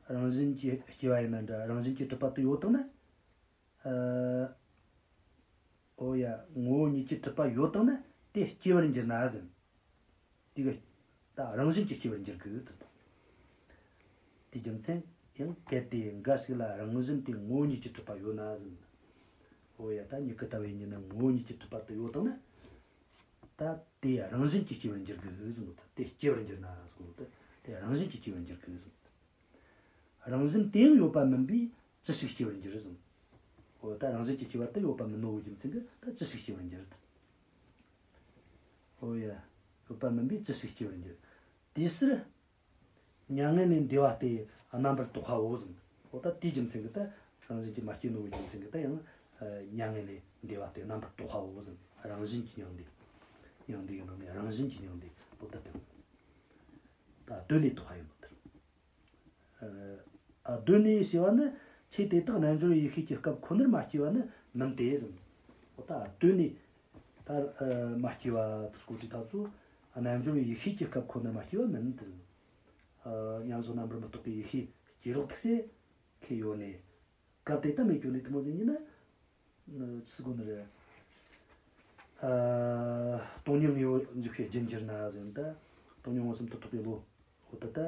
རང་བཞིན་གྱིས་སྐྱེས་པ་ཡིན་ན་འདྲ། རང་བཞིན་གྱིས་གྲུབ་པ་དེ་ཡོད་དང་ན། ཨ། ཨོ་ཡ། ངོ་བོ་ཉིད་ཀྱིས་གྲུབ་པ་ཡོད་དང་ན་དེ་སྐྱེ་བར་འགྱུར་ན་ཟེར། དེ་གི་ད་རང་བཞིན་གྱིས་སྐྱེ་བར་འགྱུར་གི་ཟེར། དེའི་རྒྱུ་མཚན་ཡང་གལ་ཏེ་འགའ་ཞིག་ལ་རང་བཞིན་དེ་ངོ་བོ་ཉིད་ཀྱིས་གྲུབ་པ་ཡོད་ན་ཟེར། ཨོ་ཡ། ད་མྱུ་གུ་ལྟ་བུའི་ཉིད་ནི་ངོ་བོ་ཉིད་ཀྱིས་གྲུབ་པ་དེ་ཡོད་དང་ན། ད་དེ་རང་བཞིན་གྱིས་སྐྱེ་བར་འགྱུར་གི་ཟེར་ནོ། ད་དེ་སྐྱེ་བར་འགྱུར་ན་ཟེར་ནོ། ད་དེ་རང་བཞིན་གྱིས་སྐྱེ་བར་འགྱུར་གི་ཟེར་ནོ། རང་བཞིན་དེ་ཡང་ཡོད་པ་མིན་པས་ཅི་ཞིག་སྐྱེ་བར་འགྱུར་ཟེར། འོ་ད་རང་བཞིན་གྱིས་སྐྱེ་བ་དེ་ཡོད་པ་མིན་ནོ་གི་རྒྱུ་མཚན་གྱིས་ད་ཅི་ཞིག་སྐྱེ་བར་འགྱུར། འོ་ཡ། ཡོད་པ་མིན་པས་ཅི་ཞིག་སྐྱེ་བར་འགྱུར། དེའི་ཕྱིར། མྱ་ངན་ལས་འདས་པ་སྟེ་རྣམ་པར་དག་པའོ་ཟེར། འོ་ད་དེའི་རྒྱུ་མཚན་གྱིས་ད་རང་བཞིན་གྱིས་མ་སྐྱེས་ནོ་གི་རྒྱུ་མཚན་གྱིས་ད་ཡང་། ཨ། མྱ་ངན་ལས་འདས་པ་སྟེ་རྣམ་པར་དག་པའོ་ཟེར། རང་བཞིན་གྱིས་མྱང་འདས། མྱང་འདས་ཀྱི་ནང་ནས་རང་བཞིན་གྱིས་མྱང་འདས། འོ་ད་དེ། ད་གདོད་ནས་དག་པ་ཡིན་ནོ་དེར། ཨ། གདོད་ནས་ཞེས་པ་ནི་ཆོས་དེ་དག་རྣལ་འབྱོར་པའི་ཡེ་ཤེས་ཀྱི་སྐབས་ཁོ་ནར་མ་སྐྱེས་པ་ནི་མིན་ཏེ་ཟེར། འོ་ད་གདོད་ནས་ད་ཨ་མ་སྐྱེས་པ་དེ་སྐོར་གྱི་ཐག་ཚོ། རྣལ་འབྱོར་པའི་ཡེ་ཤེས་ཀྱི་སྐབས་ཁོ་ནར་མ་སྐྱེས་པ་མིན་ཏེ་ཟེར། ཨ། མཉམ་བཞག་རྣམ་པར་མི་རྟོག་པའི་ཡེ་ཤེས་སྐྱེ་རོགས་ཐུག་སེ་ཁེ་ཡོད་ནས། སྐབས་དེ་ད་མེད་ཀྱང་ནི་དེ་མོ་ཟིག་ཡིན་ན། ཨ། ཅི་ཟེར་དགོས་ནི་རེད། ཨ། སྟོང་ཉིད་དངོས་པོ་འཇུག་པའི་རྒྱུར་འགྱུར་ན་ཟེར་ན་ད། སྟོང་ཉིད་མངོན་སུམ་དུ་རྟོགས་པའི་བློ། འོ་ད་ད།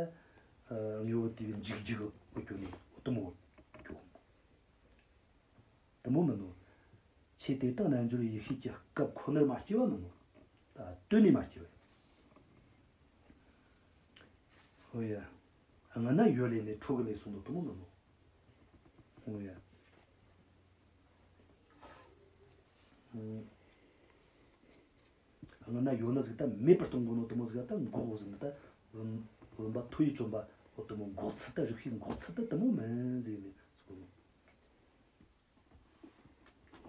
ཨ། དངོས་པོ་དེ་གི་འཇུག་རྒྱུ་གི་འོ་ཅོ་ནི་འོ་དེ་མོ་འགྱོ། དེ་མོ་མིན་ནོ། ཆོས་དེ་དག་རྣལ་འབྱོར་པའི་ཡེ་ཤེས་ཀྱི་སྐབས་ཁོ་ནར་མ་སྐྱེས་པ་མིན་ནོ། ད་གདོད་ནས་མ་སྐྱེས་པ། ཨོ་ཡ། སྔ་ན་ཡོད་ལས་ནས་འཕྲོ་གི་ལས་གསུངས་འདུག་དེ་མོ་མིན་ནོ། ཨོ་ཡ། ཨང་། སྔ་ན་ཡོད་ནི་ཟིག་ད་མེད་པར་གཏོང་དགོས་ནོ་དེ་མོ་ཟིག་ད་འགོག་ཟིག་ད་བུམ་བུམ་པ་ཐོ་ཡིས་བཅོམ་པ་འོ་དེ་མོ་འགོག་ཚུལ་ད་རིགས་པའི་འགོག་ཚུལ་ད་དེ་མོ་མིན་ཟིག་ནས་ཟེར་གོ་ནོ།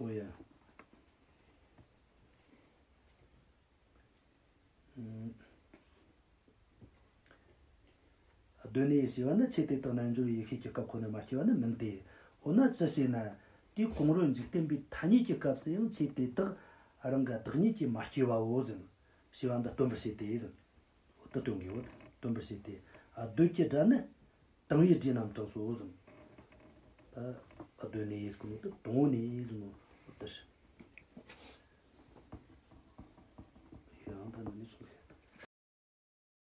ཨོ་ཡ། ཨང་། གདོད་ནས་ཞེས་པ་ནི་ཆོས་དེ་དག་རྣལ་འབྱོར་བའི་ཡེ་ཤེས་ཀྱི་སྐབས་ཁོ་ནར་མ་སྐྱེས་པ་ནི་མིན་ཏེ། འོ་ན་ཅི་ཞེ་ན། དེའི་གོང་རོལ་འཇིག་རྟེན་པའི་ཐ་སྙད་ཀྱི་སྐབས་སུ་ཡང་ཆོས་དེ་དག་རང་གི་བདག་ཉིད་ཀྱིས་མ་སྐྱེས་པའོ་ཟེར། ཞེས་པ་འདི་སྟོན་པར་བྱེད་དེ་ཟེར། འོ་དེ་སྟོན་དགོས། འོ་སྟོན་པར་བྱེད་དེ། ཨ། གདོད་ཀྱི་སྒྲ་ནི་དང་པོའི་སྒྲས་རྣམ་གྲངས་སོ་ཟེར། ད་གདོད་ནས་ཟེར་གོ་ནོ་དེ་དང་པོ་ནས་ཟེར་ནོ་དེ་རེད།